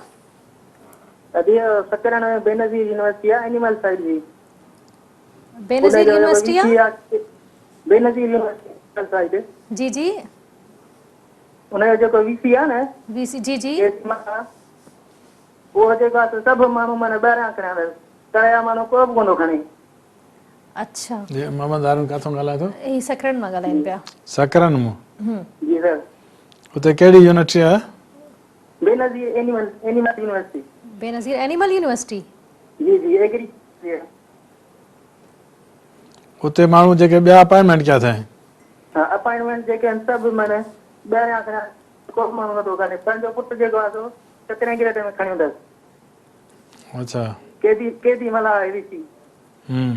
ادي سکرن ۾ بينظير يونيورسٽي آ اينيمل سائيڊ جي. ان بينظير جو يونيورسٽي آ. وي سي آ بينظير يونيورسٽي اينيمل سائيڊ. جي جي. ان جو جيڪو وي سي آ نه. وي سي جي جي. اهو جيڪو آ سو سڀ ماڻهو معنيٰ ٻاهريان کڻيا اٿس ڪرايا ماڻهو ڪو به ڪونه ٿو کڻي. اڇا. جي محمد هارون ڪاٿون ڳالهايو ٿو؟ هي سکرن مان ڳالهائين پيا. سکرن مان. جي سر. اتي ڪهڙي يونيورسٽي آهي؟ Benazir animal animal university. Benazir animal university. جي جي ايگري. اتي ماڻهو جيڪي ٻيا اپائنٽمينٽ ڪيا اٿائين. ها اپائنٽمينٽ جيڪي آهن سڀ معنيٰ ٻاهريان کڻيا ڪو به ماڻهو نٿو کڻي پنهنجو پٽ جيڪو آهي سو سترهين گريڊ ۾ کڻيو اٿس. اڇا. قيدي قيدي ملاح آهي وي سي. هم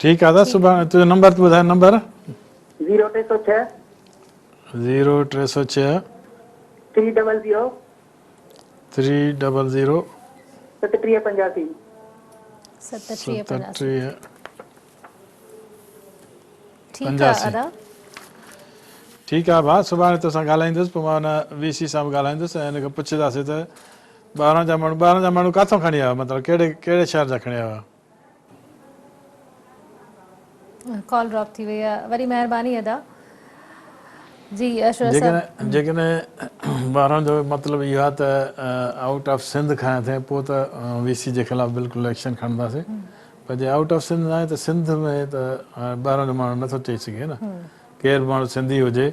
ٺيڪ آ دادا سڀاڻي تنهنجو نمبر ته ٻڌاء number. Zero 306. Zero 306. Three double zero. Three double zero. 37 85. 37 85. 37 ٺيڪ آ 85. ادا. ٺيڪ آ ڀاء سڀاڻي توسان ڳالهائيندس پوء مان ان وي سي سان به ڳالهائيندس ۽ ان کان پڇنداسين ته ٻاهران جا ماڻهو ٻاهران جا ماڻهو ڪاٿون کڻي آيا مطلب ڪهڙي ڪهڙي شهر جا کڻي آيا. ڪال ڊراپ ٿي وئي آ وري مهرباني ادا جي اشرف صاحب. جيڪڏهن جيڪڏهن ٻاهران جو مطلب اهو آ ته آئوٽ آف سنڌ کان آيا اٿئي پوء ته وي سي جي خلاف بلڪل ايڪشن کڻنداسين پر جي آئوٽ آف سنڌ ناهي ته سنڌ ۾ ته ٻاهران جو ماڻهو نٿو چئي سگهي نه ڪير به ماڻهو سنڌي هجي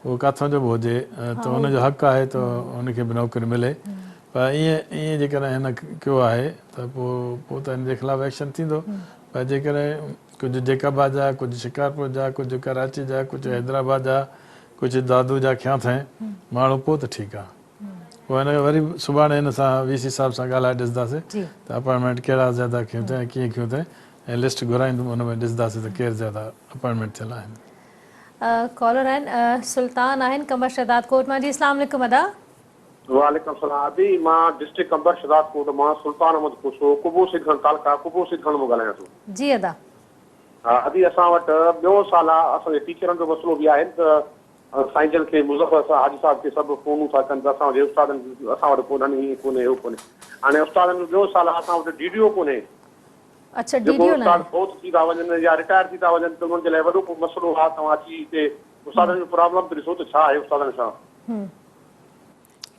اهو ڪاٿان جو به هجي ته ان جو حق آهي ته ان کي به نوڪري ملي پر ائين ائين جيڪڏهن هن ڪيو آهي ته پوء پوء ته هن جي خلاف ايڪشن ٿيندو پر جيڪڏهن ڪجهه جيڪب آباد جا ڪجهه شڪارپور جا ڪجهه ڪراچي جا ڪجهه حيدرآباد جا ڪجهه دادو جا کيان اٿئين ماڻهو پوء ته ٺيڪ آهي پوء هن کي وري سڀاڻي هن سان وي سي صاحب سان ڳالهائي ڏسنداسين ته اپائنٽمينٽ ڪهڙا زياده کيون اٿئين ۽ ڪيئن کيون اٿئين ۽ لسٽ گهرائيندم ان ۾ ڏسنداسين ته ڪير زياده اپائنٽمينٽ ٿيل آهن. ڪالر آهن سلطان آهن قمبر شهداد ڪوٽ مان جي اسلام عليڪم ادا. وعليڪم السلام ادي مان ڊسٽرڪٽ قمبر شهداد ڪوٽ مان سلطان احمد کوسو قبو سيد خان تعلقه قبو سيد خان مان ڳالهايان ٿو. جي ادا. ها ادي اسان وٽ ٻيو سال آ اسان جي ٽيچرن جو مسئلو به آهي ته سائين جن کي مظفر صاحب حاجي صاحب کي سڀ فونون ٿا ڪن ته اسان جي استادن اسان وٽ ڪونهن هي ڪونهي هو ڪونهي هاڻي استادن جو ٻيو سال آ اسان وٽ ڊي ڊي او ڪونهي. اڇا ڊي جيڪو ڊي او استاد ناهي. فوت ٿي ٿا وڃن يا رٽائر ٿي ٿا وڃن ته انهن جي لاء وڏو ڪو مسئلو آ توهان اچي هتي استادن جو پرابلم ته ڏسو ته ڇا آهي استادن سان.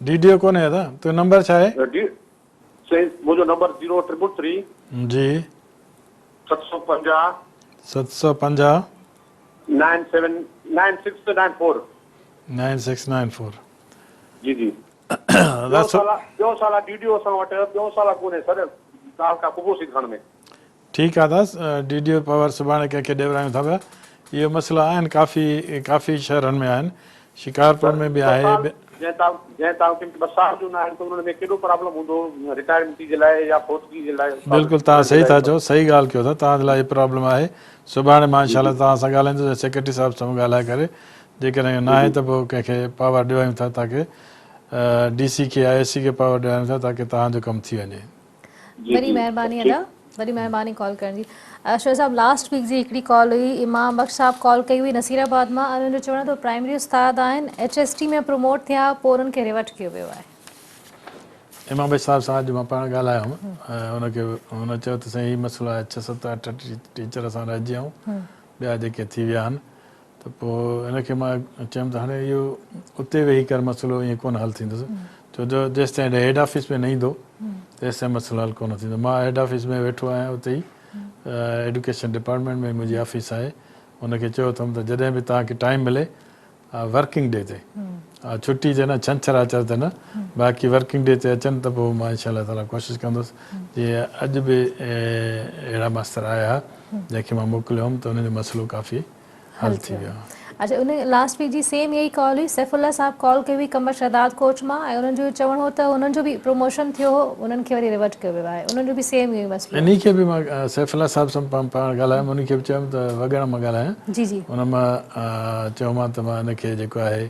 ڊي ڊي او ڪونهي ادا تنهنجو نمبر ڇا آهي. ڊي سائين منهنجو نمبر زيرو ٽرپل ٿري. جي. 750. 750. Nine seven nine six nine four. Nine six nine four. جي جي. ٻيو سال ٻيو سال ڊي ڊي او اسان وٽ ٻيو سال ڪونهي سر تعلقه قبو سيد خان ۾. ٺيڪ آ داس ڊي ڊي او پاور سڀاڻي ڪنهن کي ڏيورايون ٿا پيا اهي مسئلا آهن ڪافي ڪافي شهرن ۾ آهن شڪارپور ۾ به آهي جنهن جنهن تعلقي ۾ ٻه سال جو نه آهن ته انهن ۾ ڪيڏو پرابلم هوندو رٽائرمنٽ جي لاء يا فوتگي جي لاء بلڪل توهان صحيح ٿا چئو صحيح ڳالهه ڪيو ٿا توهان جي لاء اهي پرابلم آهي سڀاڻي مان انشاء الله توهان سان ڳالهائيندس ۽ سيڪريٽري صاحب سان به ڳالهائي ڪري جيڪڏهن ناهي ته پوء ڪنهن کي پاور ڏيوايون ٿا تاڪه ڊي سي کي يا اي سي کي پاور ڏيوايون ٿا تاڪه توهان جو ڪم ٿي وڃي. وڏي مهرباني ادا وڏي مهرباني ڪال ڪرڻ جي. شعيب صاحب لاسٽ ويڪ جي هڪڙي ڪال هئي امام بخش صاحب ڪال ڪئي هئي نصير آباد مان انهن جو چوڻ آهي ته پرائمري استاد آهن ايڇ ايس ٽي ۾ پروموٽ ٿيا پوء انهن کي ريورٽ ڪيو ويو آهي. امام بخش صاحب سان اڄ مان پاڻ ڳالهايو هوم ان کي هن چيو ته سائين هي مسئلو آهي ڇهه ست اٺ ٽيچر اسان رهجي آهيون ٻيا جيڪي ٿي ويا آهن ته پوء ان کي مان چيم ته هاڻي اهو اتي ويهي ڪري مسئلو ائين ڪونه حل ٿيندو ڇو جو جيستائين هيڊ آفيس ۾ نه ايندو تيستائين مسئلو حل ڪونه ٿيندو. مان هيڊ آفيس ۾ ويٺو آهيان اتي ئي ايڊيوڪيشن ڊپارٽمينٽ ۾ منهنجي آفيس آهي ان کي چيو اٿم ته جڏهن به توهان کي ٽائيم ملي ورڪنگ ڊي تي ڇٽي تي نه ڇنڇر آچر تي نه باقي ورڪنگ ڊي تي اچن ته پوء مان انشاء الله تعالي ڪوشش ڪندس جيئن اڄ به اهڙا ماستر آيا ها جنهن کي مان موڪليو هوم ته ان جو مسئلو ڪافي حل ٿي ويو. اڇا ان لاسٽ ويڪ جي سيم اها ئي ڪال هئي سيف الله صاحب ڪال ڪئي هئي قمر شهداد ڪوچ مان ۽ انهن جو اهو چوڻ هو ته انهن جو به پروموشن ٿيو هو انهن کي وري ريورٽ ڪيو ويو آهي انهن جو به سيم اهو ئي مسئلو. انهي کي به مان سيف الله صاحب سان پاڻ ڳالهايم انهي کي به چيم ته وڳڻ مان ڳالهايان جي جي. ان مان چيومان ته مان ان کي جيڪو آهي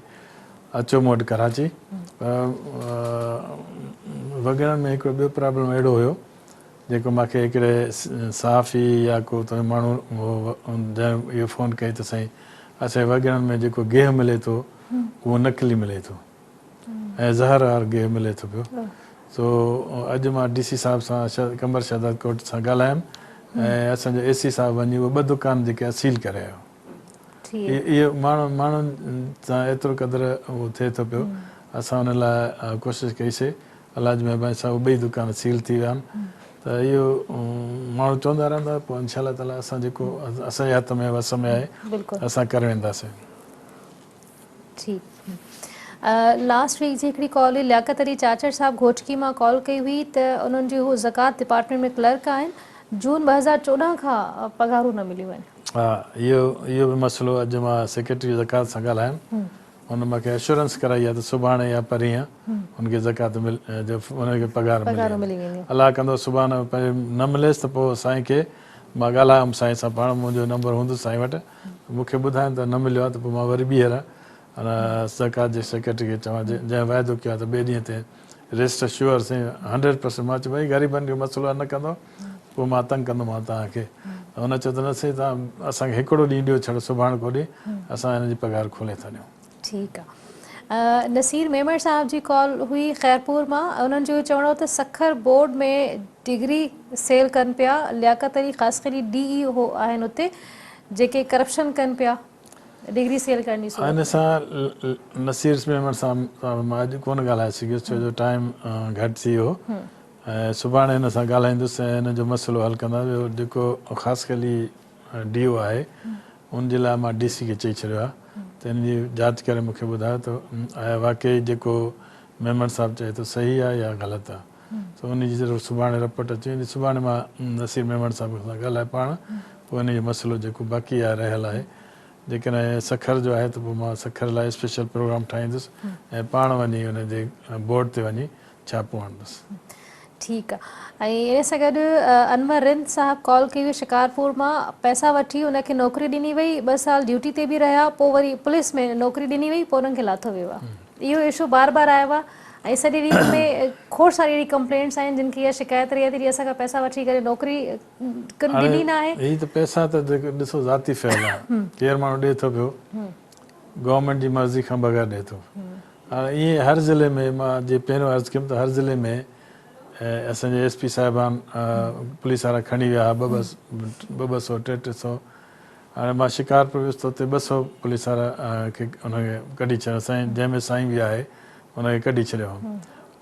اچو مون وٽ ڪراچي پر وڳڻ ۾ هڪڙو ٻيو پرابلم اهڙو هيو جيڪو مان کي هڪڙي صحافي يا ڪو اتان جو ماڻهو هو جنهن اهو فون ڪئي ته سائين اسان جي وڳڻن ۾ جيڪو گيهه ملي ٿو اهو نقلي ملي ٿو ۽ زهر وارو گيهه ملي ٿو پيو سو اڄ مان ڊي سي صاحب سان قمبر شهداد ڪوٽ سان ڳالهايم ۽ اسان جو اي سي صاحب وڃي اهي ٻه دڪان جيڪي سيل ڪري آيو. اهو ماڻهن سان ايترو قدر اهو ٿئي ٿو پيو اسان ان لاء ڪوشش ڪئي سي الله جي مهرباني سان اهي ٻئي دڪان سيل ٿي ويا آهن ته اهو ماڻهو چوندا رهندا پوء انشاء الله تعالي اسان جيڪو اسان جي هٿ ۾ وس ۾ آهي اسان ڪري وينداسين. ٺيڪ لاسٽ ويڪ جي هڪڙي ڪال هئي لياقت علي چاچڙ صاحب گهوٽڪي مان ڪال ڪئي هئي ته انهن جي هو زڪوات ڊپارٽمينٽ ۾ ڪلرڪ آهن جون 2014 کان پگهارون نه مليون آهن. ها اهو اهو به مسئلو اڄ مان سيڪريٽري زڪوات سان ڳالهايم هن مان کي اشورنس ڪرائي آهي ته سڀاڻي يا پرينء هن کي زڪوات مل جو هن کي پگهار ملي ويندي الله ڪندو سڀاڻي نه مليس ته پوء سائين کي مان ڳالهايم سائين سان پاڻ منهنجو نمبر هوندو سائين وٽ مون کي ٻڌائين ته نه مليو آهي ته پوء مان وري ٻيهر ان زڪوات جي سيڪريٽري کي چوان جنهن واعدو ڪيو آهي ته ٻئي ڏينهن تي ريسٽ اشوئر سائين هنڊريڊ پرسنٽ مان چيو ڀائي غريبن جو مسئلو آهي نه ڪندو پوء مان تنگ ڪندومانو توهان کي ته هن چيو ته نه سائين توهان اسان کي هڪڙو ڏينهن ڏيو ڇڙو سڀاڻڪو ڏينهن اسان هن جي پگهار کولي ٿا ڏيون. ٺيڪ آ. نصير ميمڻ صاحب جي ڪال هئي خيرپور مان انهن جو چوڻ هو ته سکر بورڊ ۾ ڊگري سيل ڪن پيا لياقت علي خاصخيلي ڊي اي او آهن اتي جيڪي ڪرپشن ڪن پيا ڊگري سيل ڪرڻ جي صورت ان سان نصير ميمڻ صاحب سان مان اڄ ڪونه ڳالهائي سگهيس ڇو جو ٽائيم گهٽ ٿي ويو ۽ سڀاڻي هن سان ڳالهائيندس ۽ هن جو مسئلو حل ڪندا ٻيو جيڪو خاصخيلي ڊي او آهي ان جي لاء مان ڊي سي کي چئي ڇڏيو آهي ته ان جي جاچ ڪري مون کي ٻڌايو ته آيا واقعي جيڪو ميمڻ صاحب چئي ٿو صحيح آهي يا غلط آهي سو ان جي ضرور سڀاڻي رپورٽ اچي ويندي سڀاڻي مان نصير ميمڻ صاحب سان ڳالهائي پاڻ پوء ان جو مسئلو جيڪو باقي آهي رهيل آهي جيڪڏهن سکر جو آهي ته پوء مان سکر لاء اسپيشل پروگرام ٺاهيندس ۽ پاڻ وڃي ان جي بورڊ تي وڃي ڇاپو هڻندس. ٺيڪ آ ۽ ان سان گڏ انور رند صاحب ڪال ڪئي هئي شڪارپور مان پئسا وٺي ان کي نوڪري ڏني وئي ٻه سال ڊيوٽي تي به رهيا پوء وري پوليس ۾ نوڪري ڏني وئي پوء انهن کي لاٿو ويو آ اهو اشو بار بار آيو آ ۽ سڄي ويڪ ۾ کوڙ ساري اهڙي ڪمپلينٽس آهن جن کي اها شڪايت رهي آ ته اسان کان پئسا وٺي ڪري نوڪري ڏني ناهي. هي ته پئسا ته جيڪو ڏسو ذاتي فعل آ ڪير ماڻهو ڏي ٿو پيو گورنمينٽ جي مرضي کان بغير ڏي ٿو هاڻي ائين هر ضلعي ۾ مان جي پهريون عرض ڪيم ته هر ضلعي ۾ اسان جي ايس پي صاحبان پوليس وارا کڻي ويا ها ٻه ٻه ٻه سو ٽي ٽي سو هاڻي مان شڪارپور ويس ته اتي 200 پوليس وارا کي ان کي ڪڍي ڇڏيو سائين جنهن ۾ سائين به آهي ان کي ڪڍي ڇڏيو هو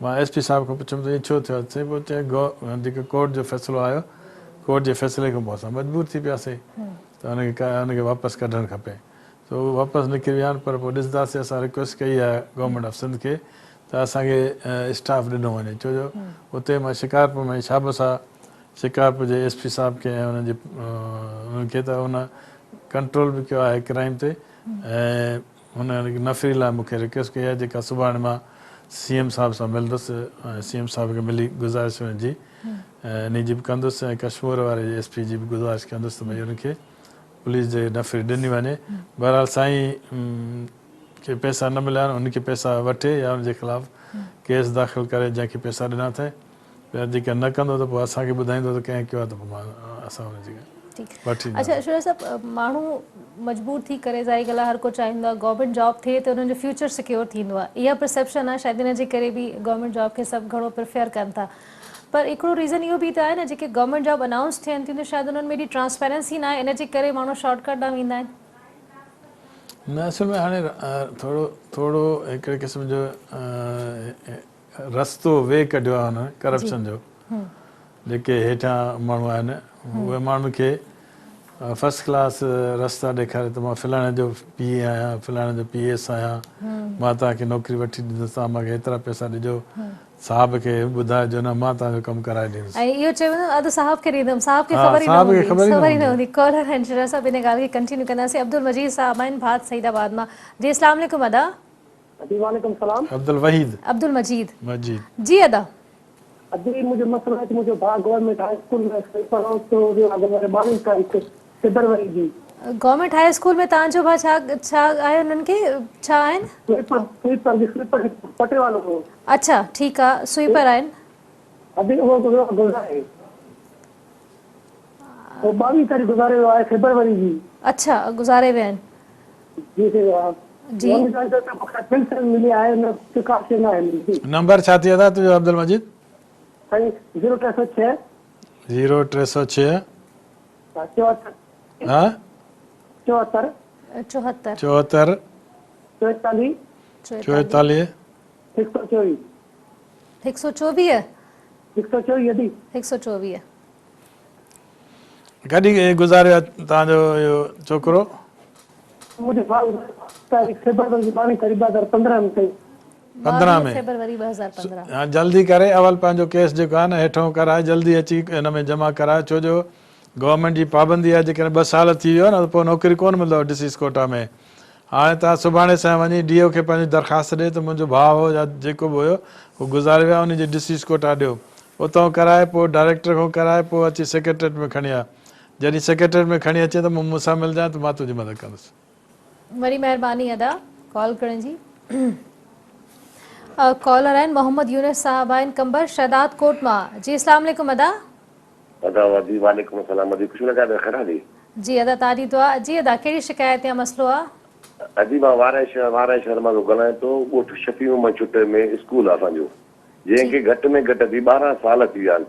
مان ايس پي صاحب کان پڇيم ته ائين ڇو ٿيو آهي سائين پوء چيائين جيڪو ڪورٽ جو فيصلو آيو ڪورٽ جي فيصلي کان پوء اسان مجبور ٿي پياسين ته ان کي ان کي واپس ڪڍڻ کپي سو اهي واپس نڪري ويا آهن پر پوء ڏسنداسين اسان رڪويسٽ ڪئي آهي گورنمينٽ آف سنڌ کي ته اسان کي اسٽاف ڏنو وڃي ڇو جو اتي مان شڪارپور ۾ شابس آ شڪارپور جي ايس پي صاحب کي ۽ انهن جي انهن کي ته ان ڪنٽرول به ڪيو آهي ڪرائيم تي ۽ هن نفري لاء مون کي رڪويسٽ ڪئي آهي جيڪا سڀاڻي مان سي ايم صاحب سان ملندس ۽ سي ايم صاحب کي ملي گذارش ان جي انهي جي به ڪندس ۽ ڪشمور واري جي ايس پي جي به گذارش ڪندس ته ڀئي ان کي پوليس جي نفري ڏني وڃي بهرحال سائين کي پئسا نه مليا آهن ان کي پئسا وٺي يا ان جي خلاف ڪيس داخل ڪري جنهن کي پئسا ڏنا اٿئي يا جيڪڏهن نه ڪندو ته پوء اسان کي ٻڌائيندو ته ڪنهن ڪيو آهي ته پوء مان اسان ان جي. وٺي اڇا شجاع صاحب ماڻهو مجبور ٿي ڪري ظاهري ڳالهه آهي هر ڪو چاهيندو آهي گورنمينٽ جاب ٿئي ته انهن جو فيوچر سيڪيور ٿيندو آهي اها پرسيپشن آهي شايد ان جي ڪري به گورنمينٽ جاب کي سڀ گهڻو پريفر ڪن ٿا پر هڪڙو ريزن اهو به ته آهي نه جيڪي گورنمينٽ جاب انائونس ٿين ٿيون ته شايد انهن ۾ ايڏي ٽرانسپيرنسي نه آهي ان جي ڪري ماڻهو شارٽ ڪٽ ڏانهن ويندا آهن. نه اصل ۾ هاڻي ٿورو ٿورو هڪڙي قسم جو رستو وي ڪڍيو آهي هن ڪرپشن جو جيڪي هيٺان ماڻهو آهن اهي ماڻهن کي فرسٽ ڪلاس رستا ڏيکاري ته مان فلاڻي جو پي اي آهيان فلاڻي جو پي ايس آهيان مان توهان کي نوڪري وٺي ڏيندس توهان مان کي ايترا پئسا ڏجو صاحب کي ٻڌائجو نه مان توهان جو ڪم ڪرائي ڏيندس. ۽ اهو چيو ويندو اڌ صاحب کي ڏيندم صاحب کي خبر ئي نه هوندي خبر ئي نه هوندي ڪالر آهن شجاع صاحب ان ڳالهه کي ڪنٽينيو ڪنداسين عبدالمجيد صاحب آهن ڀات سعيد آباد مان جي اسلام عليڪم ادا. جي وعليڪم السلام. عبدالوحيد. عبدالمجيد. مجيد. جي ادا. ادي منهنجو مسئلو آهي ته منهنجو ڀاء گورنمينٽ هاء اسڪول ۾ سوئيپر هو سو ويو آهي گذاري ٻارهين تاريخ فيبروري جي. گورنمينٽ هاء اسڪول ۾ توهان جو ڀاء ڇا ڇا آهي انهن کي ڇا آهن. سوئيپر سوئيپر جي سوئيپر پٽيوالو هو. اڇا ٺيڪ آ سوئيپر آهن. ادي اهو ويو آهي گذاري اهو ٻاويهه تاريخ گذاري ويو آهي فيبروري جي. اڇا گذاري ويا آهن. جي سائين ها. جي. پينشن ملي آهي نه ڪا شي ناهي ملي. نمبر ڇا ٿي ادا تنهنجو عبدالمجيد. سائين زيرو 306. زيرو 306. 74. ها. 74. 74. 74. 44. 44. 124. 124. 124 ادي. 124. ڪڏهن گذاريو آهي توهان جو اهو ڇوڪرو؟ منهنجو ڀاء تاريخ فيبروري جي ٻارهين تاريخ 2015 ۾ ڪئي. 15 ۾ فيبروري 2015. ها جلدي ڪري اول پنهنجو ڪيس جيڪو آهي نه هيٺئون ڪرائي جلدي اچي هن ۾ جمع ڪرائي ڇو جو گورنمينٽ جي پابندي آهي جيڪڏهن 2 سال ٿي ويو نه ته پوء نوڪري ڪونه ملندو ڊسيز ڪوٽا ۾ هاڻي توهان سڀاڻي سان وڃي ڊي او کي پنهنجي درخواست ڏي ته منهنجو ڀاء هو يا جيڪو به هيو هو گذاري ويو آهي ان جي ڊسيز ڪوٽا ڏيو اتان ڪرائي پوء ڊائريڪٽر کان ڪرائي پوء اچي سيڪريٽريٽ ۾ کڻي آ. جڏهن سيڪريٽريٽ ۾ کڻي اچين ته مون سان ملجانء ته مان تنهنجي مدد ڪندس. وڏي مهرباني ادا ڪال ڪرڻ جي. ڪالر آهن محمد يونس صاحب آهن قمبر شهداد ڪوٽ مان جي اسلام عليڪم ادا. ادا جي وعليڪم السلام ادي خوش لڳا پيا خير آ جي. جي ادا تهاڏي دعا جي ادا ڪهڙي شڪايت يا مسئلو آ. ادي مان وارهه شهر مان ٿو ڳالهايان ٿو ڳوٺ شفيع محمد ڇٽي ۾ اسڪول آ اسان جو جنهن کي گهٽ ۾ گهٽ به 12 سال ٿي ويا آهن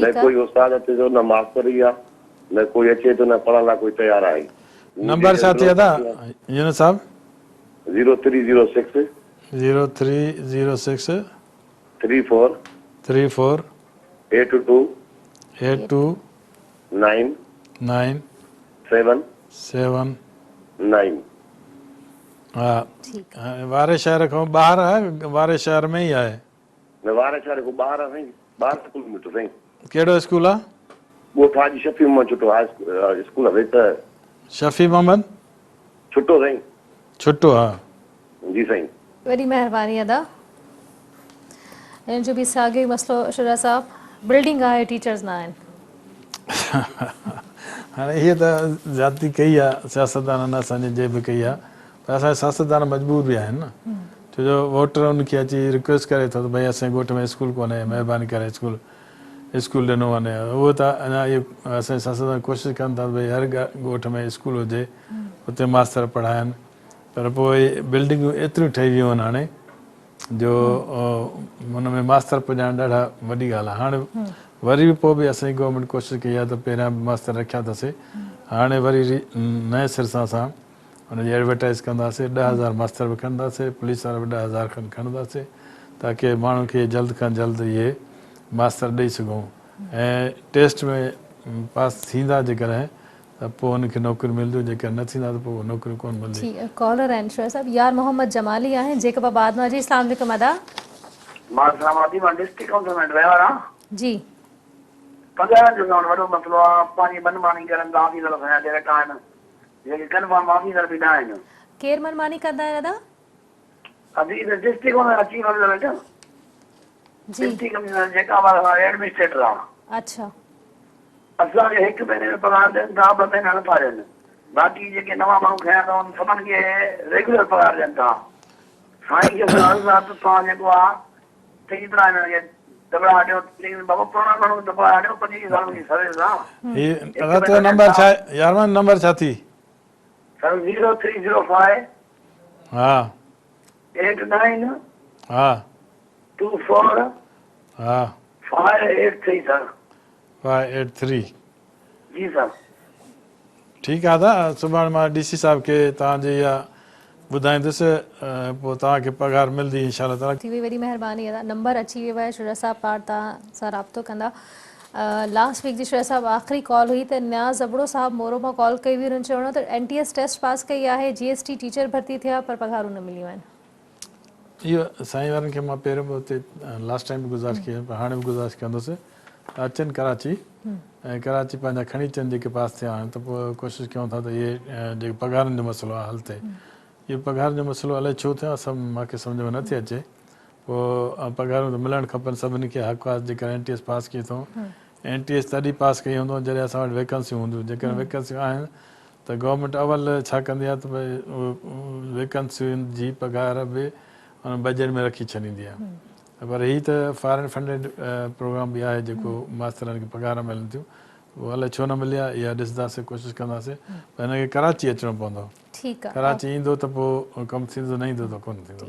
نه ڪوئي استاد اچي ٿو نه ماستر ئي آ نه ڪوئي اچي ٿو نه پڙهڻ لاء ڪوئي تيار آهي. نمبر ڇا ٿي ادا يونس صاحب. Zero three zero six. Zero three zero six. Three four. Three four. Eight two. Eight two. Nine. Nine. Seven. Seven. Nine. ها واري شهر کان ٻاهر آهي واري شهر ۾ ئي آهي. نه واري شهر کان ٻاهر آهي سائين 12 ڪلوميٽر سائين. ڪهڙو اسڪول آهي؟ ڳوٺ حاجي شفيع محمد ڇٽو هاء اسڪول آهي ته. شفيع محمد؟ ڇٽو سائين. ڇٽو ها. جي سائين. وڏي مهرباني ادا. هن جو به ساڳيو ئي مسئلو شجاع صاحب بلڊنگ آهي ٽيچرز نه آهن. هاڻي هيء ته زيادتي ڪئي آ سياستدانن اسان جي جي به ڪئي آ پر اسان جا سياستدان مجبور به آهن نه ڇو جو ووٽر ان کي اچي رڪويسٽ ڪري ٿو ته ڀئي اسان جي ڳوٺ ۾ اسڪول ڪونهي مهرباني ڪري اسڪول اسڪول ڏنو وڃي اهو ته اڃا اهي اسان جا سياستدان ڪوشش ڪن ٿا ته ڀئي هر ڳوٺ ۾ اسڪول هجي اتي ماستر پڙهائن پر پوء بلڊنگون ايتريون ٺهي ويون آهن هاڻي جو ان ۾ ماستر پڄائڻ ڏاڍا وڏي ڳالهه آهي هاڻي وري به پوء به اسان جي گورنمينٽ ڪوشش ڪئي آهي ته پهريان به ماستر رکيا اٿسي هاڻي وري نئين سر سان اسان ان جي ايڊورٽائز ڪنداسي 10,000 ماستر به کڻنداسي پوليس وارا به 10,000 کن کڻنداسي تاڪي ماڻهن کي جلد کان جلد اهي ماستر ڏئي سگهون ۽ ٽيسٽ ۾ پاس ٿيندا جيڪڏهن ته پوء هن کي نوڪريون ملنديون جيڪڏهن نه ٿيندا ته پوء نوڪريون ڪونه ملنديون. جي ڪالر آهن شعيب صاحب يار محمد جمالي آهن جيڪب آباد مان جي اسلام عليڪم ادا. مان اسلام آبادي مان ڊسٽرڪٽ ڪائونسل ۾ ڊرائيور آهيان. جي. پگهارن جو اسان وٽ وڏو مسئلو آهي پنهنجي من ماني ڪرن ٿا آفيسر اسان جا ڊائريڪٽ آهن جيڪي ڪنفرم آفيسر به نه آهن. ڪير من ماني ڪندا آهن ادا. ادي ڊسٽرڪٽ ڪائونسل جا چيف آفيسر آهن جي. ڊپٽي ڪمشنر جيڪب آباد اسان جو ايڊمنسٽريٽر آهي. اڇا. اسان کي هڪ مهيني ۾ پگهار ڏين ٿا ٻه مهينا نٿا ڏين باقي جيڪي نوان ماڻهو کنيا اٿئون سڀن کي ريگيولر پگهار ڏين ٿا سائين کي اسان عرض آ ته توهان جيڪو آ چڱي طرح هنن کي ته پگهار ڏيو تعليم بابا پراڻا ماڻهو ته پگهار ڏيو 25 سال منهنجي سروس آ. هي ادا تنهنجو نمبر ڇا آهي يار محمد نمبر ڇا ٿي. سر 0305 ها. 89 ها. 24 ها. 583 سر. 583. جي سر. ٺيڪ آ ادا سڀاڻي مان ڊي سي صاحب کي توهان جي اها ٻڌائيندس پوء توهان کي پگهار ملندي انشاء الله تعالي. ٿي وئي وڏي مهرباني ادا نمبر اچي ويو آهي شجاع صاحب پاڻ توهان سان رابطو ڪندا لاسٽ ويڪ جي شجاع صاحب آخري ڪال هئي ته نياز ابڙو صاحب مورو مان ڪال ڪئي هئي انهن چوڻو ته N T S test pass ڪئي آهي جي ايس ٽي ٽيچر ڀرتي ٿيا پر پگهارون نه مليون آهن. اهو سائين وارن کي مان پهريون به اتي لاسٽ ٽائيم به گذارش ڪئي پر هاڻي به گذارش ڪندس ته اچن ڪراچي ۽ ڪراچي پنهنجا کڻي اچن جيڪي پاس ٿيا آهن ته پوء ڪوشش ڪيون ٿا ته اهي جيڪي پگهارن جو مسئلو آهي حل ٿئي. اهو پگهارن جو مسئلو الائي ڇو ٿيو آهي مان کي سمجهه ۾ نه ٿي اچي. پوء پگهارون ته ملڻ کپن سڀني کي حق آهي جيڪڏهن اين ٽي ايس پاس ڪئي اٿئون. اين ٽي ايس تڏهن پاس ڪئي هوندو جڏهن اسان وٽ ويڪنسيون هونديون جيڪڏهن ويڪنسيون آهن ته گورنمينٽ اول ڇا ڪندي آهي ته ڀئي ويڪنسين جي پگهار به ان بجيٽ ۾ رکي ڇڏيندي آهي پر هي ته فارين فنڊيڊ پروگرام به آهي جيڪو ماسترن کي پگهار ملن ٿيون اهو الائي ڇو نه ملي آهي اها ڏسنداسين ڪوشش ڪنداسين پر هن کي ڪراچي اچڻو پوندو ٺيڪ آ ڪراچي ايندو ته پوء ڪم ٿيندو نه ايندو ته ڪونه ٿيندو.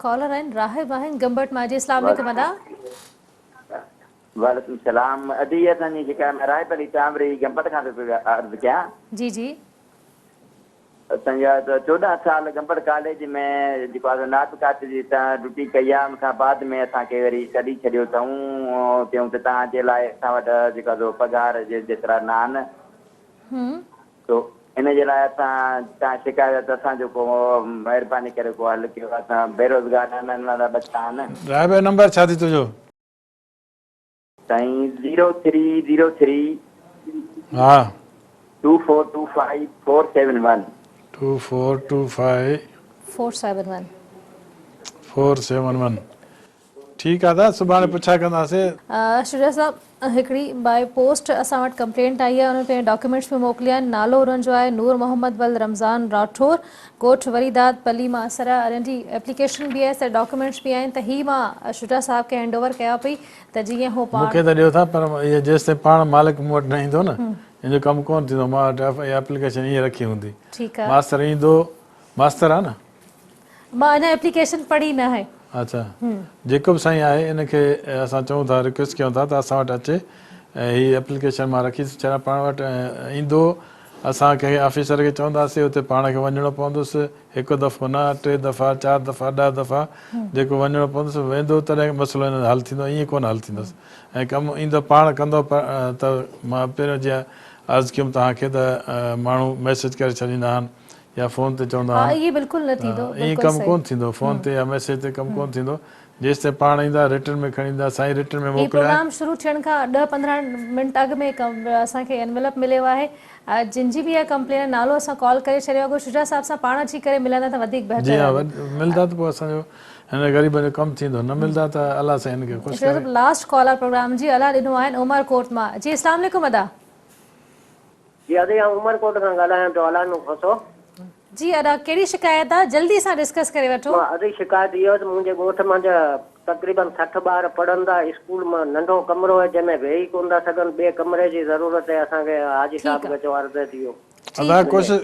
ڪالر آهن راهب آهن گمبٽ مان جي اسلام عليڪم ادا. وعليڪم السلام ادي اسان جي جيڪا مان راهب علي چانوري گمبٽ کان ٿو پيو عرض ڪيان. جي جي. اسان جا ته 14 سال گمبٽ ڪاليج ۾ جيڪو آهي سو نعت ڪات جي تان ڊيوٽي ڪئي آهي ان کان بعد ۾ اسان کي وري ڪڍي ڇڏيو اٿئون چيائون ته توهان جي لاء اسان وٽ جيڪو آهي سو پگهار جيترا نه آهن سو ان جي لاء اسان تان شڪايت اسان جو ڪو مهرباني ڪري ڪو حل ڪيو اسان بيروزگار ننڍا ننڍا ٻچا آهن. راهب جو نمبر ڇا ٿي تنهنجو. سائين زيرو ٿري زيرو ٿري. ها. Two four two five four seven one. Two four two five. Four seven one. Four seven one ٺيڪ آ ادا سڀاڻي پڇا ڪنداسي. شجاع صاحب هڪڙي باء پوسٽ اسان وٽ ڪمپلينٽ آئي آهي انهن پنهنجا ڊاڪيومينٽس به موڪليا آهن نالو انهن جو آهي نور محمد ولد رمضان راٺور ڳوٺ وليداد پلي مان سر انهن جي ايپليڪيشن به آهي سر ڊاڪيومينٽس به آهن ته هي مان شجاع صاحب کي هينڊ اوور ڪيا پئي ته جيئن هو مون کي پاڻ ته ڏيو ٿا پر اهي جيستائين پاڻ مالڪ مون وٽ نه ايندو نه ان جو ڪم ڪونه ٿيندو مان وٽ اها ايپليڪيشن ائين رکي هوندي ٺيڪ آ. ماستر ايندو ماستر آ نه. مان اڃا ايپليڪيشن پڙهي نه آهي. اڇا جيڪو به سائين آهي ان کي اسان چئون ٿا رڪويسٽ ڪيون ٿا ته اسان وٽ اچي ۽ هي ايپليڪيشن مان رکي ٿو ڇڏيان پاڻ وٽ ۽ ايندو اسان ڪنهن آفيسر کي چونداسين اتي پاڻ کي وڃڻو پوندس هڪ دفعو نه ٽي دفعا چار دفعا ڏهه دفعا جيڪو وڃڻو پوندس ويندو تڏهن مسئلو هن جو حل ٿيندو ائين ڪونه حل ٿيندس ۽ ڪم ايندو پاڻ ڪندو ته مان پهريون جيئن عرض ڪيم توهان کي ته ماڻهو ميسيج ڪري ڇڏيندا آهن يا فون تي چوندا ها آهن ائين بلڪل نه ٿيندو ائين بلڪل ڪم صحيح. ڪونه ٿيندو فون تي يا ميسيج تي ڪم ڪونه ٿيندو جيستائين پاڻ ايندا رٽن ۾ کڻي ايندا سائين رٽن ۾ هي موڪليو آهي. پروگرام شروع ٿيڻ کان ڏهه 15 منٽ اڳ ۾ اسان کي انولپ مليو آهي جن جي به اها ڪمپلين آهي نالو اسان ڪال ڪري ڇڏيو آهي اگر شجاع صاحب سان پاڻ اچي ڪري ملندا ته وڌيڪ بهتر جي ها رهندو. ملدا ته پوء اسان جو هن غريبن جو ڪم ٿيندو نه ملدا ته الله سائين هن کي خوش شجاع ڪري. صاحب لاسٽ ڪال آهي پروگرام جي الله ڏنو آهن عمر ڪوٽ مان جي اسلام عليڪم ادا. جي ادي آئون عمر ڪوٽ کان ڳالهايان پيو الله ڏنو کوسو. جي ادا ڪهڙي شڪايت آ جلدي سان ڊسڪس ڪري وٺو. مان ادي شڪايت اهو آهي ته منهنجي ڳوٺ منجهه تقريبن 60 ٻار پڙهن ٿا اسڪول مان ننڍو ڪمرو آهي جنهن ۾ ويهي ڪونه ٿا سگهن ٻئي ڪمري جي ضرورت آهي اسان کي حاجي ٺيڪ صاحب آ کي چئو عرض ٿي ويو. ادا ٺيڪ آ. ڪوشش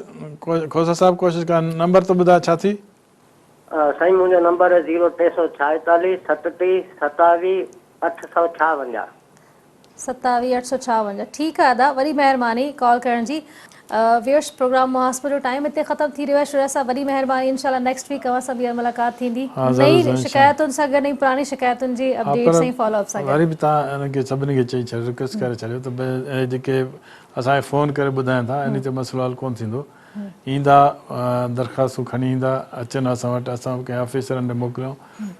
کوسا صاحب ڪوشش ڪر نمبر ته ٻڌاء ڇا ٿي. سائين منهنجو نمبر آهي زيرو 346 37 27 856. 27 856 ٺيڪ آ ادا وڏي مهرباني ڪال ڪرڻ جي ويورس پروگرام محاسبو جو ٽائيم هتي ختم ٿي رهيو آهي شرح صاحب وڏي مهرباني انشاء الله نيڪسٽ ويڪ اوهان سان ٻيهر ملاقات ٿيندي ها ضرور نئين ضرور انشاء الله شڪايتن سان گڏ ۽ پراڻي شڪايتن جي ها اپڊيٽس پر ۽ فالو اپ سان گڏ وري به توهان انهن کي سڀني کي چئي ڇڏيو رڪويسٽ ڪري ڇڏيو ته ڀئي اهي جيڪي اسان کي فون ڪري ٻڌائين ٿا انهي تي مسئلو حل ڪونه ٿيندو ايندا درخواستون کڻي ايندا اچن اسان وٽ اسان به ڪنهن آفيسرن ڏي موڪليون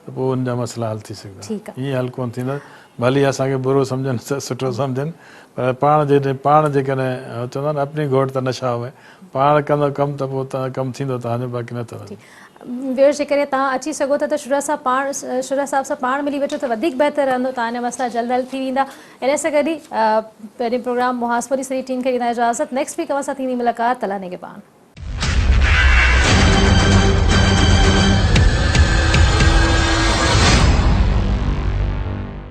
ته پوء ان جا مسئلا حل ٿي سگهندا ائين حل ڪونه ٿيندا ڀلي اسان کي برو سمجهن سٺو سمجهن پر پاڻ جيڏهن پاڻ جيڪڏهن چوندا آهن اپني گهوٽ ته نشا هوئي پاڻ ڪندو ڪم ته پوء ڪم ٿيندو توهان جو باقي نه ته نه. ويورس جيڪڏهن توهان اچي سگهو ٿا ته شرح صاحب پاڻ شرح صاحب سان پاڻ ملي وٺو ته وڌيڪ بهتر رهندو توهان جا مسئلا جلد حل ٿي ويندا ان سان گڏ ئي پهرين پروگرام محاسبو جي سڄي ٽيم کي ڏيندا اجازت نيڪسٽ ويڪ اوهان سان ٿيندي ملاقات الله نگهبان.